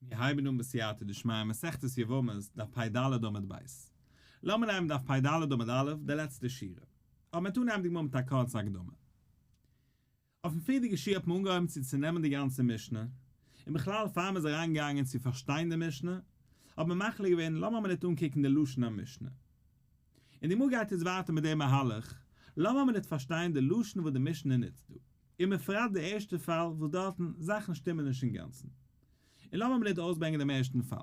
מיר הייבן אן בסייעתא דשמיא מסכת יבמות דף פ"ד עמוד ב'. לאמיר נעמען דף פ"ד עמוד א', די לעצטע שורה. אבער מ'וועט אנהייבן די גמרא מיט א קורצע הקדמה. אויפן פריערדיגע שיעור האט מען אנגעהויבן צו צונעמען די גאנצע משנה, און בכלל פאר מ'איז אריינגעגאנגען צו פארשטיין די משנה, האט מען מחליט געווען לאמיר א מינוט אנקוקן די לשון המשנה. און די גמרא גייט יעצט ווייטער מיט דעם מהלך, לאמיר א מינוט פארשטיין די לשון וואס די משנה נוצט דא, און בפרט די ערשטע פאל וואס דארטן זאכן שטימען נישט אינגאנצן. און לאמיר א מינוט אויסברענגען דעם ערשטן פאל.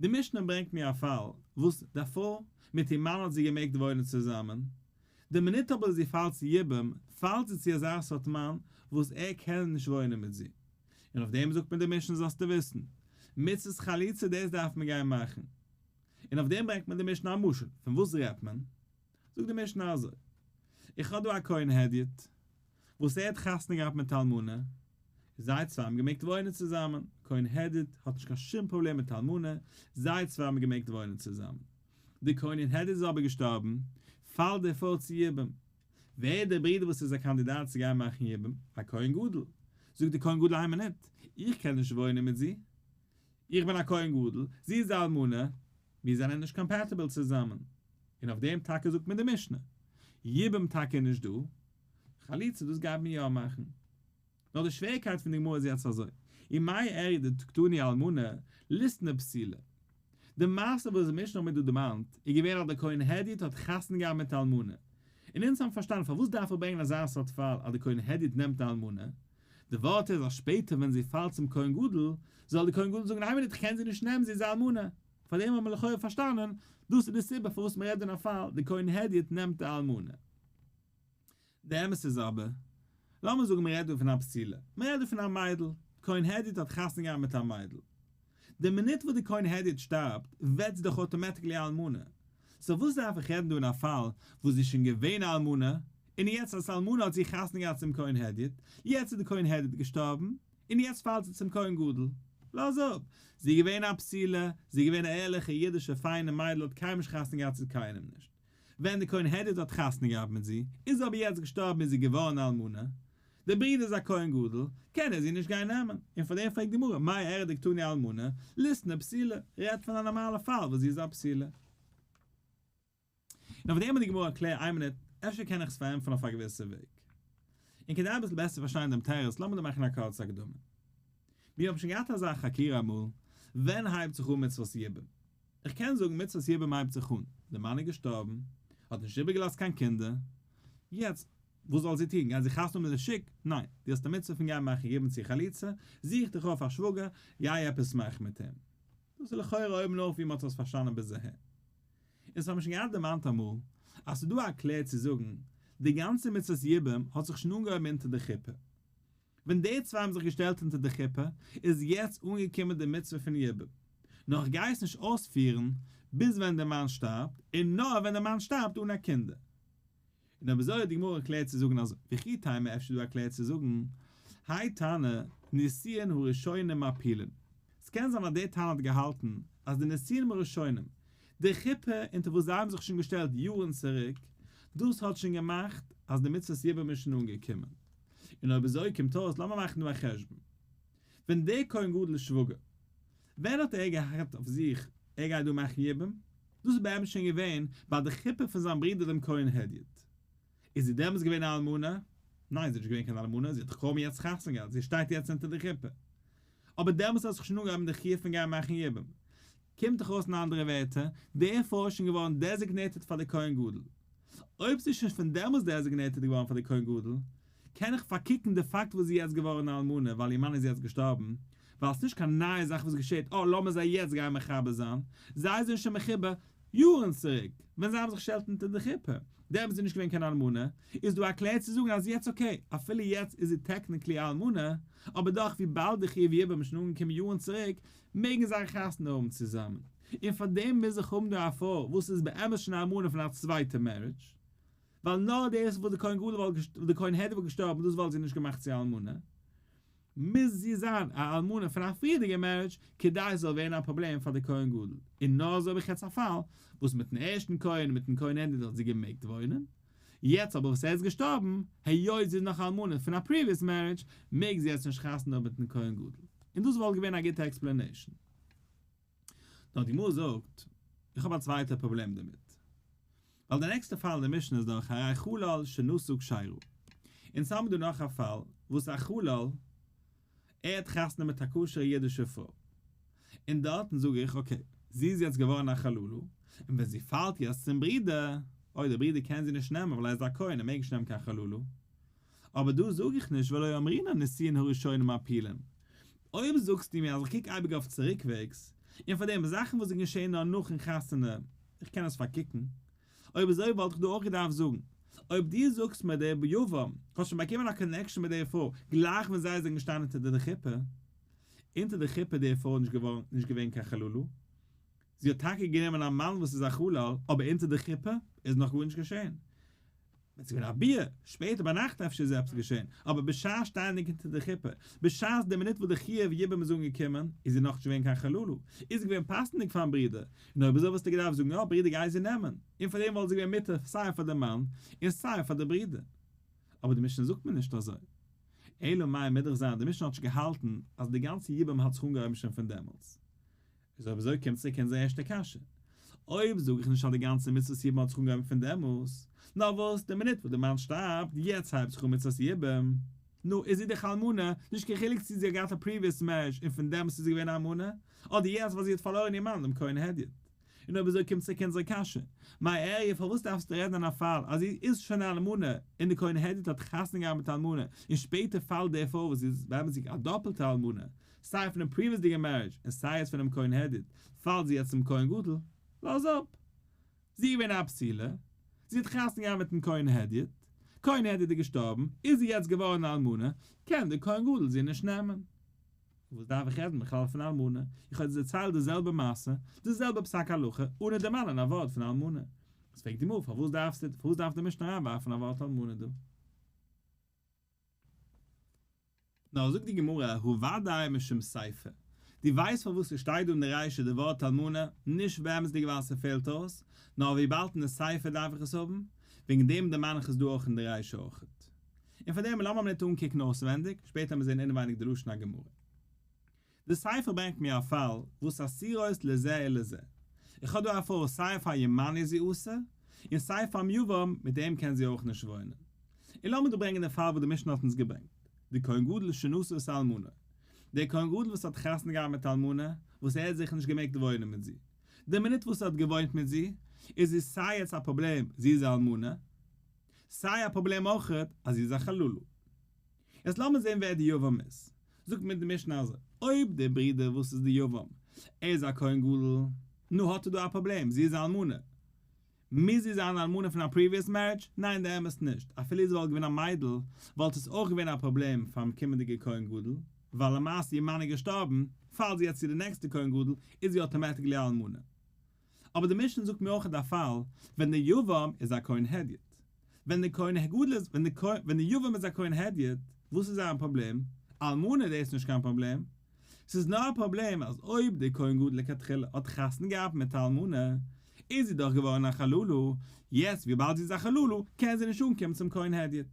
די משנה ברענגט מיר א פאל וואס די פרוי מיט איר מאן האט זי געמעגט וואוינען צוזאמען, די מינוט אבער זי פאלט צו יבום פאלט זי צו אזא סארט מאן וואס ער קען נישט וואוינען מיט זי, און אויף דעם זאגט מיר די משנה זאלסטו וויסן, מצות חליצה דאס דארף מען גיין מאכן. און אויף דעם ברענגט מען די משנה א משל, פון וואס רעדט מען? זאגט די משנה אזוי, איך האב דא א כהן הדיוט, וואס ער האט חתונה געהאט מיט אלמנה, זיי צוויי האבן געמעגט וואוינען צוזאמען, כהן הדיוט האט נישט קיין שום פראבלעם מיט אלמנה, זיי צוויי האבן געמעגט וואוינען צוזאמען. די כהן הדיוט איז אבער געשטארבן, פאלט די פרוי צו יבום. ווער איז דער ברודער וואס איז א קאנדידאט צו גיין מאכן יבום? א כהן גדול. זאגט דער כהן גדול איין מינוט, איך קען נישט וואוינען מיט זי, איך בין א כהן גדול, זי איז א אלמנה, מיר זענען נישט compatible צוזאמען. און אויף דעם טאקע זאגט מיר די משנה, יבום טאקע איז נישט דא, חליצה דאס גייט מען יא מאכן. נאר די שווערקייט פון די גמרא איז יעצט אזוי, ומאי איריא דקתני אלמנה ליתני בתולה. די מעשה וואס די משנה האט מיר דא דערמאנט איז געווען אז דער כהן הדיוט האט חתונה געהאט מיט א אלמנה, און אונז האבן פארשטאנען פארוואס דארף איך ברענגען אזא סארט פאל אז דער כהן הדיוט נעמט א אלמנה, די ווארט איז אז שפעטער ווען זי פאלט צום כהן גדול, זאל דער כהן גדול זאגן איין מינוט איך קען זי נישט נעמען זי איז א אלמנה. פאר דעם האט מען לכאורה פארשטאנען, דאס איז די סיבה פארוואס מען רעדט אין א פאל די כהן הדיוט נעמט די אלמנה. די אמת איז אבער, לאמיר זאגן מען רעדט דא פון א בתולה, מען רעדט דא פון א מיידל, כהן הדיוט האט חתונה געהאט מיט א מיידל. די מינוט וואס די כהן הדיוט שטארבט, ווערט זי דאך automatically א אלמנה. so וואס דארף איך רעדן דא אין א פאל וואס זי איז שוין געווען א אלמנה, און יעצט אלס אלמנה האט זי חתונה געהאט צום כהן הדיוט, יעצט איז די כהן הדיוט געשטארבן, און יעצט פאלט זי צום כהן גדול. לאז אפ! זי איז געווען א בתולה, זי איז געווען א ערליכע אידישע פיינע מיידל האט קיינמאל נישט חתונה געהאט צו קיינעם נישט. ווען די כהן הדיוט האט חתונה געהאט מיט זי, איז זי אבער יעצט געשטארבן איז זי געווארן א אלמנה. דער ברודער איז א כהן גדול, קען ער זי נישט גיין נעמען. און פאר דעם פרעגט די גמרא, מאי איריא דקתני אלמנה, ליתני בתולה, רעדט פון א נארמאלע פאל וואס זי איז א בתולה. און אויף דעם האט די גמרא ערקלערט איין מינוט, אפשר קען איך עס פארענטפערן אויף א געוויסע וועג. און כדי אביסל בעסער פארשטיין דעם תירוץ לאמיר דא מאכן א קורצע הקדמה. מיר האבן שוין געהאט אזא חקירה אמאל, ווען הייבט זיך אן מצוות יבום? איך קען זאגן מצוות יבום הייבט זיך אן, די מאן איז געשטארבן, האט נישט איבערגעלאזט קיין קינדער, יעצט וואס זאל זי טון, גיין זי חתונה האבן מיט די שוק? ניין, דו האסט א מצוה פון גיין מאכן יבום צו חליצה, זוך דיך אויף א שוואגער, גיי עפעס מאכן מיט אים. דאס איז לכאורה אויבן אויף ווי מען האט עס פארשטאנען ביז אהער. אונז האבן שוין געהאט דערמאנט אמאל אז ס'איז דא א קלער צו זאגן, די גאנצע מצוות יבום האט זיך שוין אנגעהויבן אונטער די חופה. ווען די צוויי האבן זיך געשטעלט אונטער די חופה, איז יעצט אנגעקומען די מצוה פון יבום. נאר איך גיי עס נישט אויספירן ביז ווען דער מאן שטארבט, און נאר ווען דער מאן שטארבט אן א קינדער. און אויב אזוי האט די גמרא ערקלערט צו זאגן אזוי, וכי תימא אפשר דא ערקלערט צו זאגן, האי תנא, נישואין הראשונים מפילין. ס'קען זיין אז דער תנא האט געהאלטן אז די נישואין הראשונים, די חופה אונטער וואס זיי האבן זיך שוין געשטעלט יארן צוריק, דאס האט שוין געמאכט אז די מצוות יבום איז שוין אנגעקומען. און אויב אזוי קומט אויס, לאמיר מאכן דא א חשבון. ווען דער כהן גדול שוואגער, ווען האט ער געהאט אויף זיך ער גייט דא מאכן יבום? דאס איז באמת שוין געווען ביי די חופה פון זיין ברודער דעם כהן הדיוט. איז זי דעמאלטס געווען א אלמנה? ניין זי איז נישט געווען קיין אלמנה, זי האט דאך קוים יעצט חתונה געהאט, זי שטייט יעצט אונטער די חופה. אבער דעמאלטס האט זיך שוין אנגעהויבן די חיוב פון גיין מאכן יבום. קומט דאך אויס אין אנדערע ווערטער, די פרוי איז שוין געווארן designated פאר די כהן גדול. אויב זי איז שוין פון דעמאלטס designated געווארן פאר די כהן גדול, קען איך פארקוקן די פאקט וואס זי איז יעצט געווארן א אלמנה ווייל איר מאן איז יעצט געשטארבן, ווייל ס'נישט קיין נייע זאך וואס געשעט, אה לאמיר זיי יעצט גיין מחבר זיין, זיי זענען שוין מחובר יארן צוריק, ווען זיי האבן זיך געשטעלט אונטער די חופה, דעמאלטס איז זי נישט געווען קיין אלמנה, איז דא א קלער צו זאגן אז יעצט okay, אפילו יעצט איז זי technically א אלמנה, אבער דאך וויבאלד די חיוב יבום איז שוין אנגעקומען יארן צוריק, מעגן זיי חתונה האבן צוזאמען, און פאר דעם מוז איך האבן דא א פרוי וואס איז באמת שוין א אלמנה פון א צווייטע marriage, ווייל נאר דאס וואס די כהן גדול וואלט די כהן הדיוט וואלט געשטארבן דאס וואלט זי נישט געמאכט צו אלמנה, מוז זי זיין א אלמנה פון א פריערדיגע marriage כדי עס זאל ווערן א פראבלעם פאר די כהן גדול, און נאר אזוי האב איך יעצט א פאל וואס מיטן ערשטן כהן און מיטן כהן הדיוט האט זי געמעגט וואוינען, יעצט אבער וואס ער איז געשטארבן, היות זי איז נאך אלמנה פון א previous marriage, מעג זי יעצט נישט חתונה האבן מיטן כהן גדול. און דאס וואלט געווען א גוטע explanation. נאר די גמרא זאגט, איך האב א צווייטע פראבלעם דערמיט. ווייל די נעקסטע פאל אין די משנה איז דאך הרי חלל שנשא כשרה. אונז האבן דא נאך א פאל וואס א חלל, ער האט חתונה מיט א כשר'ע אידישע פרוי. און דארטן זאג איך okay, זי איז יעצט געווארן א חללה, און ווען זי פאלט יעצט צום ברודער, אוי דער ברודער קען זי נישט נעמען ווייל ער איז א כהן ער מעג נישט נעמען קיין חללה. אבער דא זאג איך נישט ולא אמרינן נישואין הראשונים מפילין. אויב זאגסטו מיר אז איך קוק אייביג אויף צוריקוועגס, און פאר דעם זאכן וואס זענען געשען נאר נאכן חתונה, איך קען עס פארקוקן. אויב אזוי וואלט איך דא אויך געדארפט זאגן, אויב דו זאגסט מיר דער יבם האט שוין באקומען א connection מיט דער פרוי גלייך ווען זיי זענען געשטאנען אונטער די חופה, אונטער די חופה דער פרוי נישט געווארן נישט געווען קיין חללה, זי האט טאקע גענומען א מאן וואס איז א חלל, אבער אונטער די חופה איז נאך גארנישט געשען. ווען ס'איז געווען א ביאה, שפעטער ביינאכט אפשר איז עפעס געשען, אבער בשעת שטייענדיג אונטער די חופה, בשעת די מינוט וואס די חיוב יבום איז אנגעקומען, איז זי נאכנישט געווען קיין חללה, איז געווען פאסנדיג פארן ברודער, און אויב אזוי וואלסטו געדארפט זאגן יא ברודער גיי זי נעמען, און פאר דעם וואלט זי געווען מותר סיי פאר די מאן און סיי פאר די ברודער. אבער די משנה זאגט מיר נישט אזוי. אלא מאי מוז דאך זיין די משנה האט נישט געהאלטן אז די גאנצע יבום האט זיך אנגעהויבן שוין פון דעמאלטס. איז אויב אזוי קומט צוריק אונזער ערשטע קשיא. אויב זאג איך נישט אז די גאנצע מצוות יבום האט זיך אנגעהויבן פון דעמאלס, נאר וואס די מינוט וואס די מאן שטארבט, יעצט הייבט זיך אן מצוות יבום, נו, איז זי דאך אלמנה, נישט קיין חילוק צו זי האט געהאט א previous marriage און פון דעמאלס איז זי געווען א אלמנה, אדער יעצט ווייל זי האט פארלוירן איר מאן דעם כהן הדיוט. און אויב אזוי קומט צוריק אונזער קשיא, מאי איריא פארוואס דארפסטו רעדן אין א פאל אז זי איז שוין א אלמנה און די כהן הדיוט האט חתונה געהאט מיט א אלמנה און שפעטער פאלט דער פרוי וואס איז באמת א דאפעלטע אלמנה, סיי פונעם פריוויעסדיגע marriage און סיי יעצט פונעם כהן הדיוט, פאלט זי יעצט צום כהן גדול, לאז אפ. זי איז געווען א בתולה, זי האט חתונה געהאט מיטן כהן הדיוט, כהן הדיוט איז געשטארבן, איז זי יעצט געווארן א אלמנה, קען דער כהן גדול זי נישט נעמען. וואס דארף איך רעדן בכלל פון אלמנה? איך האב דיר דערציילט די זעלבע מעשה, די זעלבע פסק הלכה, אנע דערמאנען א ווארט פון אלמנה. עס פרעגט די גמרא, פארוואס דארפסטו, פארוואס דארף די משנה אריינווארפן א ווארט אלמנה דא? נאר זאגט די גמרא, הא ודאי משום סיפא. דו ווייסט פארוואס ס'שטייט דא אין די רישא די ווארט אלמנה, נישט באמת'דיג ווייל ס'פעלט אויס, נאר וויבאלד אין די סיפא דארף איך עס האבן, וועגן דעם דערמאן איך עס דא אויך אין די רישא אויכעט. און פאר דעם לאמיר ניט אנקוקן אויסווענדיג, שפעטער וועלן מיר זען אינעווייניג די לשון הגמרא. די סיפא ברענגט מיר א פאל וואס אסורות לזה ולזה. איך האב דא א פרוי סיי פאר איר מאן איז זי אסור, און סיי פאר'ן יבם, מיט דעם קען זי אויך נישט וואוינען. און לאמיר דא ברענגען די פאל וואס די משנה האט אונז געברענגט, די כהן גדול שנשא את האלמנה. דער כהן גדול וואס האט חתונה געהאט מיט אלמנה, וואס ער האט זיכער נישט געמעגט וואוינען מיט זי. די מינוט וואס ער האט געוואוינט מיט זי, איז זי סיי יעצט א פראבלעם, זי איז א אלמנה, סיי א פראבלעם אויכעט אז זי איז א חללה. יעצט לאמיר זען ווער די יבם איז. זאגט מיר די משנה אזוי, אויב דער ברודער וואס איז די יבם, ער איז א כהן גדול, נו האט ער דא א פראבלעם, זי איז א אלמנה. מוז זי זיין א אלמנה פון א previous marriage? ניין די אמת נישט, אפילו זי וואלט געווען א מיידל וואלט עס אויך געווען א פראבלעם פארן קומענדיגע כהן גדול, ווייל למעשה איר מאן איז געשטארבן, פאלט זי יעצט צו די נעקסטע כהן גדול, איז זי automatically א אלמנה. אבער די משנה זאגט מיר אויך א פאל ווען די יבם איז א כהן הדיוט. ווען די כהן גדול איז ווען די ווען די יבם איז א כהן הדיוט, וואס איז זיין פראבלעם? אלמנה דאס איז נישט קיין פראבלעם. ס'איז נאר א פראבלעם אז אויב די כהן גדול לכתחילה האט חתונה געהאט מיט א אלמנה, איז זי דאך געווארן א חללה, יעצט וויבאלד זי איז א חללה קען זי נישט אנקומען צום כהן הדיוט.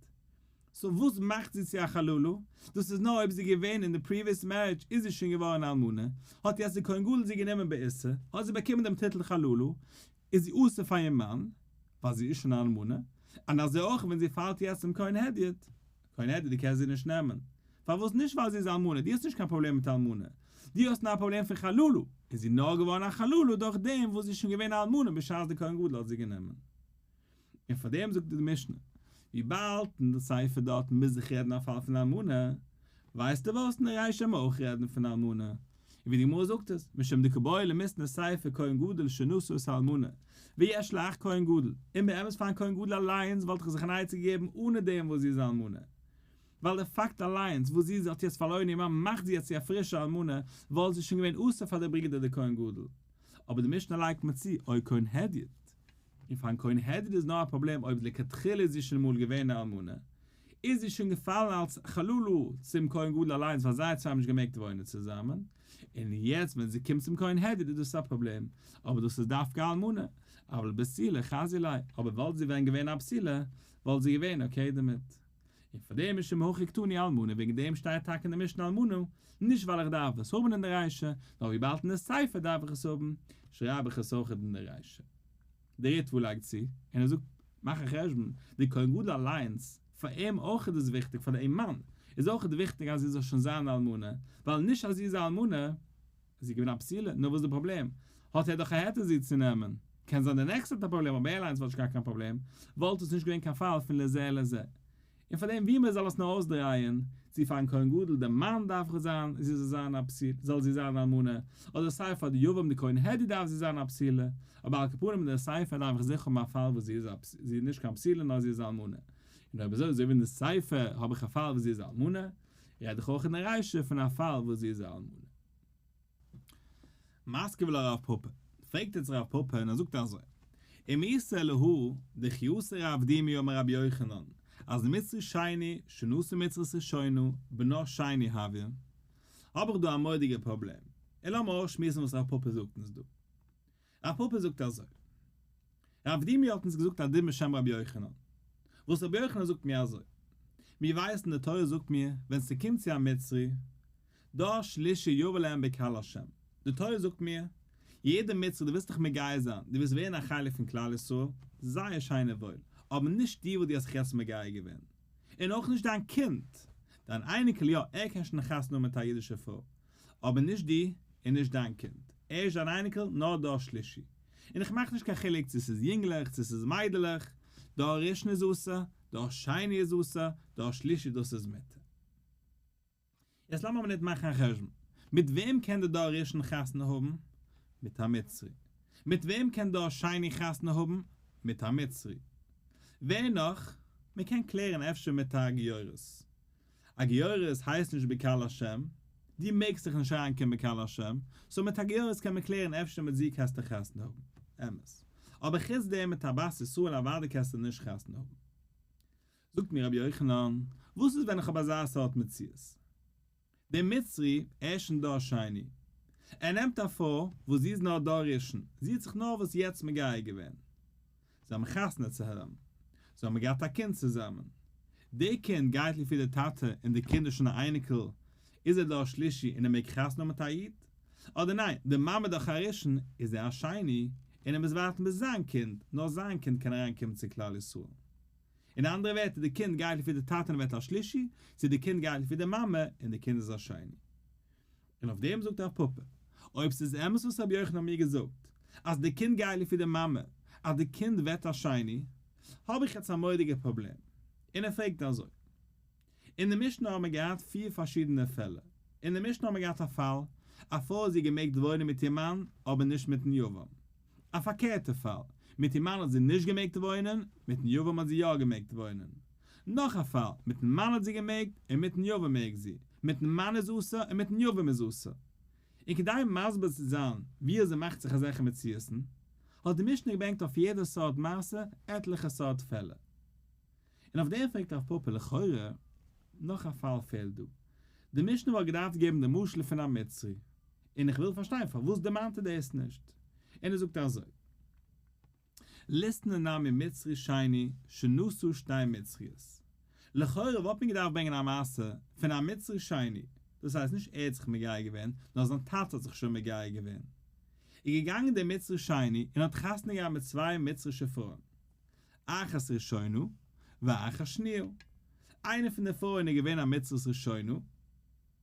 so וואס מאכט זי צו א חללה? דאס איז נאר אויב זי איז געווען אין די previous marriage איז זי שוין געווארן אלמנה, האט יעצט די כהן גדול זי גענומען באיסור, האט זי באקומען דעם טיטל חללה, איז זי אסור פאר איר מאן, ווייל זי איז שוין א אלמנה, און אזוי אויך ווען זי פאלט יעצט צום כהן הדיוט, כהן הדיוט קען זי נישט נעמען, פארוואס נישט ווייל זי איז אלמנה, דו האסט נישט קיין פראבלעם מיט אלמנה, דו האסט נאר א פראבלעם פון חללה, איז זי נאר געווארן א חללה דורך דעם וואס זי איז שוין געווען א אלמנה בשעת די כהן גדול האט זי גענומען. און פאר דעם זאגט די משנה, וויבאלד אין די סיפא דארט מוז זיך רעדן א פאל פון אלמנה, ווייסטו וואס אין די רישא מוז אויך רעדן פון אלמנה, און ווי די גמרא זאגט עס, משום דקא בעי למיתני סיפא כהן גדול שנשא את האלמנה, ויש לה אח כהן גדול, און באמת פארן כהן גדול אליינס וואלט איך זיך אן עצה געגעבן אנע דעם וואס זי איז אלמנה, ווייל די פאקט אליינס וואס זי האט יעצט פארלוירן איר מאן מאכט זי יעצט צו א פרישע אלמנה, וואלט זי שוין געווען אסור פאר די ברודער די כהן גדול. אבער די משנה לייגט מיר צו, או כהן הדיוט. און פארן כהן הדיוט איז נאר א פראבלעם אויב לכתחילה איז זי שוין אמאל געווען א אלמנה, איז זי שוין געפאלן אלס חללה צום כהן גדול אליינס ווייל זיי צוויי האבן נישט געמעגט וואוינען צוזאמען, און יעצט ווען זי קומט צום כהן הדיוט איז דאס א פראבלעם, אבער דאס איז דווקא אלמנה, אבל בתולה חזי ליה, אבער וואלט זי ווען געווען א בתולה וואלט זי געווען okay דערמיט. און פאר דעם משום הכי קתני אלמנה, וועגן דעם שטייט טאקע אין די משנה אלמנה, נישט ווייל איך דארף עס האבן אין די רישא, נאר וויבאלד אין די סיפא דארף איך עס האבן, שרייב איך עס אויכעט אין די רישא. דער ריטב"א לייגט צו, און ער זאגט, מאך א חשבון, די כהן גדול אליינס, פאר אים אויכעט איז וויכטיג, פאר די מאן איז אויכעט וויכטיג אז זי זאל שוין זיין אלמנה, ווייל נישט אז זי איז א אלמנה, איז זי געווען א בתולה, נו וואס איז די פראבלעם? האט ער דאך א היתר זי צו נעמען, קען זיין די נעקסטע האט א פראבלעם אבער ער אליינס וואלט נישט געהאט קיין פראבלעם, וואלט עס נישט געווען קיין פאל פון לזה לזה. און פאר דעם ווי מען זאל עס נאר אויסדרייען, צו פארן כהן גדול די מאן דארף איך זיין זי זאל זיין א בתולה זאל זי זיין אלמנה, אדער סיי פאר די יבם די כהן הדיוט דארף זי זיין א בתולה, אבער על כל פנים אין די סיפא דארף איך זיכער האבן א פאל וואס זי איז א זי איז נישט קיין בתולה נאר זי איז אלמנה. און אויב אזוי אזוי ווי אין די סיפא האב איך א פאל וואס זי איז אלמנה, רעד איך אויך אין די רישא פון א פאל וואס זי איז א אלמנה. מתקיף לה רב פפא, פרעגט יעצט רב פפא און ער זאגט אזוי, אם איתא להא דכי אתא רב דימי אמר רבי יוחנן אז מצרי שני שנשא מצרית ראשונה בנה שני הויא, האב איך דא א מורא'דיגע פראבלעם, און לאמיר אויסשמועסן וואס רב פפא זאגט אונז דא. רב פפא זאגט אזוי, רב דימי האט אונז געזאגט א דין בשם רבי יוחנן, וואס רבי יוחנן זאגט מיר אזוי, מיר ווייסן די תורה זאגט מיר ווען ס'קומט צו א מצרי, דור שלישי יבא להם בקהל השם, די תורה זאגט מיר, יעדע מצרי דו ווילסט דיך מגייר זיין, דו ווילסט ווערן א חלק פון כלל ישראל, זייער שיין און וואויל, אבער נישט דו וואס דו האסט זיך יעצט מגייר געווען, און אויך נישט דיין קינד, דיין אייניקל יא, ער קען שוין חתונה האבן מיט א אידישע פרוי, אבער נישט דו און נישט דיין קינד, ערשט דיין אייניקל נאר דור שלישי, און איך מאך נישט קיין חילוק צו ס'איז יונגלעך צו ס'איז מיידלעך, דור ראשון איז אסור, דור שני איז אסור, דור שלישי דאס איז מותר. יעצט לאמיר א מינוט מאכן א חשבון, מיט וועם קען די דור ראשון חתונה האבן? מיט א מצרי. מיט וועם קען דור שני חתונה האבן? מיט א מצרי. ווער נאך? מען קען קלערן אפשר מיט א גיורת. א גיורת הייסט נישט בקהל השם, דו מעגסט זיך נישט אריינקומען בקהל השם, so מיט א גיורת קען מען קלערן אפשר מיט זי קענסטו חתונה האבן, אמת. אבער חוץ דעם מיט א בת ישראל אוודאי קענסטו נישט חתונה האבן. זאגט מיר רבי יוחנן, וואס איז ווען איך האב אזא סארט מציאות? דער מצרי, ער איז שוין דור שני. ער נעמט א פרוי וואס זי איז נאר דור ראשון, זי האט זיך נאר וואס יעצט מגייר געווען. זיי האבן חתונה צוזאמען. זיי האבן געהאט א קינד צוזאמען. די קינד גייט לפי די טאטע און די קינד איז שוין א אייניקל, איז ער דור שלישי און ער מעג חתונה האבן מיט א איד? אדער ניין, די מאמע דאך א ראשון, איז ער א שני, און ער מוז ווארטן ביז זיין קינד, נאר זיין קינד קען אריינקומען צו כלל ישראל. אין אנדערע ווערטער די קינד גייט לפי די טאטע און ווערט א שלישי, צו די קינד גייט לפי די מאמע און די קינד איז א שני. און אויף דעם זאגט רב פפא, אויב ס'איז אמת וואס רבי יוחנן האט מיר געזאגט, אז די קינד גייט לפי די מאמע, אז די קינד ווערט א שני, האב איך יעצט א מורא'דיגע פראבלעם. און ער פרעגט אזוי. אין די משנה האבן מיר געהאט פיר פארשידענע פעלער. אין די משנה האבן מיר געהאט א פאל, א פרוי האט זי געמעגט וואוינען מיט איר מאן, אבער נישט מיטן יבם. א פארקערטע פאל, מיט איר מאן האט זי נישט געמעגט וואוינען, מיטן יבם האט זי יא געמעגט וואוינען. נאך א פאל, מיטן מאן האט זי געמעגט, און מיטן יבם מעג זי, מיטן מאן איז אסור און מיטן יבם איז אסור. און כדי מסביר צו זיין ווי אזוי מאכט זיך אזעלכע מציאות'ן, האט די משנה געברענגט אויף יעדע סארט מעשה עטליכע סארט פעלער. און אויף דעם פרעגט רב פפא לכאורה נאך א פאל פעלט דא. די משנה וואלט געדארפט געבן די משל פון א מצרי, און איך וויל פארשטיין פארוואס דערמאנט ער דאס נישט. און ער זאגט אזוי. ליתני נמי מצרי שני שנשא שתי מצריות. לכאורה וואלט מען געדארפט ברענגען א מעשה פון א מצרי שני, דאס הייסט נישט ער האט זיך מגייר געווען, נאר זיין טאטע האט זיך שוין מגייר געווען. איז געגאנגען דער מצרי שני און האט חתונה געהאט מיט צוויי מצרישע פרויען. אחת ראשונה ואחת שניה. איינע פון די פרויען איז געווען א מצרית ראשונה,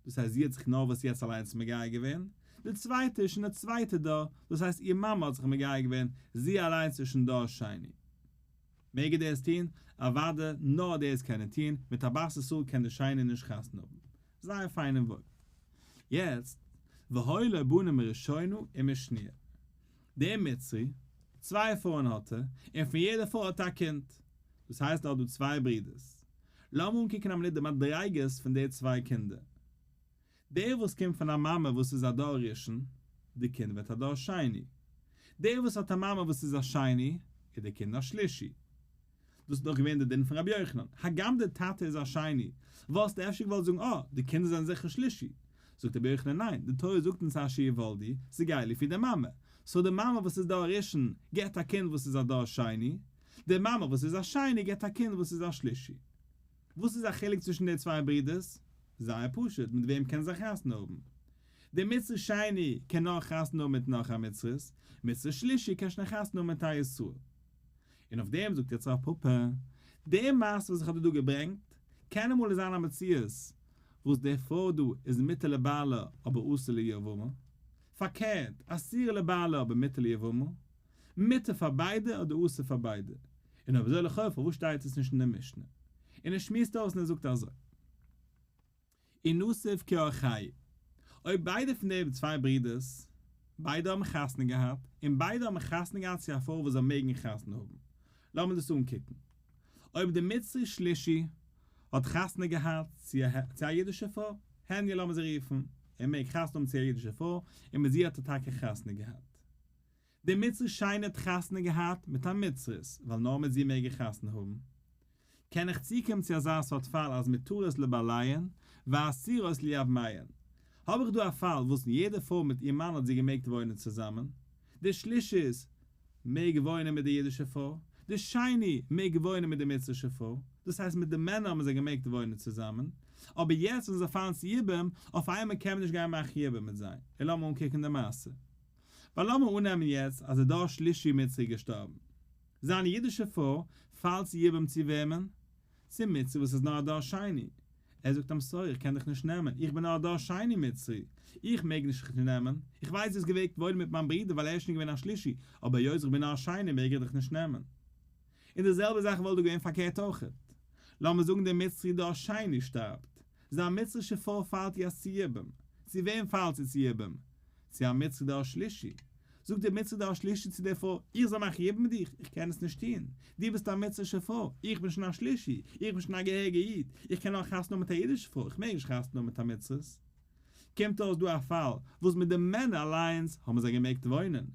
דאס הייסט זי האט זיך נארוואס יעצט אליינס מגייר געווען, די צווייטע איז שוין די צווייטע דור, דאס הייסט איר מאמע האט זיך מגייר געווען, זי אליינס איז שוין דור שני. מעג ער דאס טון? אוודאי, נאר דאס קען ער טון, מיט א בת ישראל קען די שני נישט חתונה האבן. זייער פיין און וואויל. יעצט, והיו לו בנים מראשונה ומשניה. דער מצרי, צוויי פרויען האט ער, און פון יעדע פרוי האט ער א קינד. דאס הייסט ער האט דא צוויי ברידערס. לאמיר אנקוקן א מינוט די מדריגות פון די צוויי קינדער. דער וואס קומט פון א מאמע וואס איז א דור ראשון, די קינד ווערט א דור שני. דער וואס האט א מאמע וואס איז א שני, איז די קינד א שלישי. דאס איז דאך געווען די דין פון רבי יוחנן, הגם דער טאטע איז א שני, וואלסטו אפשר געוואלט זאגן אה, די קינדער זענען זיכער שלישי. זאגט רבי יוחנן ניין, די תורה זאגט אונז אשר יולדו, ס'גייט לפי די מאמע, so די מאמע וואס איז דור ראשון געבט א קינד וואס איז א דור שני, די מאמע וואס איז א שני געבט א קינד וואס איז א שלישי. וואס איז א חילוק צווישן די צוויי ברידערס? זייער פשוט, מיט וועם קען זיי חתונה האבן? דער מצרי שני קען נאר חתונה האבן מיט נאך א מצרית, מצרי שלישי קען שוין חתונה האבן מיט א ישראל. און אויף דעם זאגט יעצט רב פפא, די מעשה וואס איך האב דיר דא געברענגט, קען אמאל זיין א מציאות וואס די פרוי דא איז מותר לבעלה אבער אסור ליבמה, פארקערט, אסורה לבעלה אבער מותר ליבמה, מותר פאר ביידע אדער אסור פאר ביידע, און אויב אזוי לכאו' פארוואס שטייט עס נישט אין די משנה? און ער שמועסט אויס און ער זאגט אזוי. ונסיב כי אורחייהו. אויב ביידע פון די צוויי ברידערס, ביידע האבן חתונה געהאט, און ביידע האבן חתונה געהאט צו א פרוי וואס זיי מעגן חתונה האבן, לאמיר דאס אנקוקן. אויב דער מצרי שלישי האט חתונה געהאט צו א אידישע פרוי, העניא לאמיר זי רופן, ער מעג חתונה האבן צו א אידישע פרוי, און מיט זי האט ער טאקע חתונה געהאט. דער מצרי שני האט חתונה געהאט מיט א מצרית, ווייל נאר מיט זי מעג ער חתונה האבן. קען איך צוקומען צו אזא סארט פאל אז מותרות לבעליהן ואסורות ליבמיהן? האב איך דא א פאל וואס יעדע פרוי מיט איר מאן האט זי געמעגט וואוינען צוזאמען, די שלישית מעג וואוינען מיט די אידישע פרוי, די שני מעג וואוינען מיט די מצרישע פרוי, דאס הייסט מיט די מענער האבן זיי געמעגט וואוינען צוזאמען, אבער יעצט ווען זיי פאלן צו יבום, אויף איינמאל קען מען נישט גיין מאכן יבום מיט זיי, און לאמיר אנקוקן די מעשה. ווייל לאמיר אננעמען יעצט אז די דור שלישי מצרי געשטארבן. זיין אידישע פרוי פאלט צו יבום צו וועמען? צום מצרי וואס איז נאר א דור שני. ער זאגט I'm sorry איך קען דיך נישט נעמען, איך בין נאר א דור שני מצרי, איך מעג נישט דיך נעמען, איך ווייס דו האסט געוועגט וואוינען מיט מיין ברודער ווייל ער איז שוין געווען א שלישי, אבער היות איך בין נאר א שני מעג איך דיך נישט נעמען. און די זעלבע זאך וואלט דא געווען פארקערט אויכעט. לאמיר זאגן דער מצרי דור שני שטארבט, זיין מצרישע פרוי פאלט יעצט צו יבום. צו וועם פאלט זי צו יבום? צו א מצרי דור שלישי. זאגט דער מצרי דור שלישי צו דער פרוי, איך זאל מאכן יבום מיט דיך? איך קען עס נישט טון. דו ביסט א מצרישע פרוי, איך בין שוין א שלישי, איך בין שוין א געהעריגע איד, איך קען נאר חתונה האבן מיט א אידישע פרוי, איך מעג נישט חתונה האבן מיט א מצרית. קומט אויס דא א פאל וואס מיט די מענער אליינס האבן זיי געמעגט וואוינען.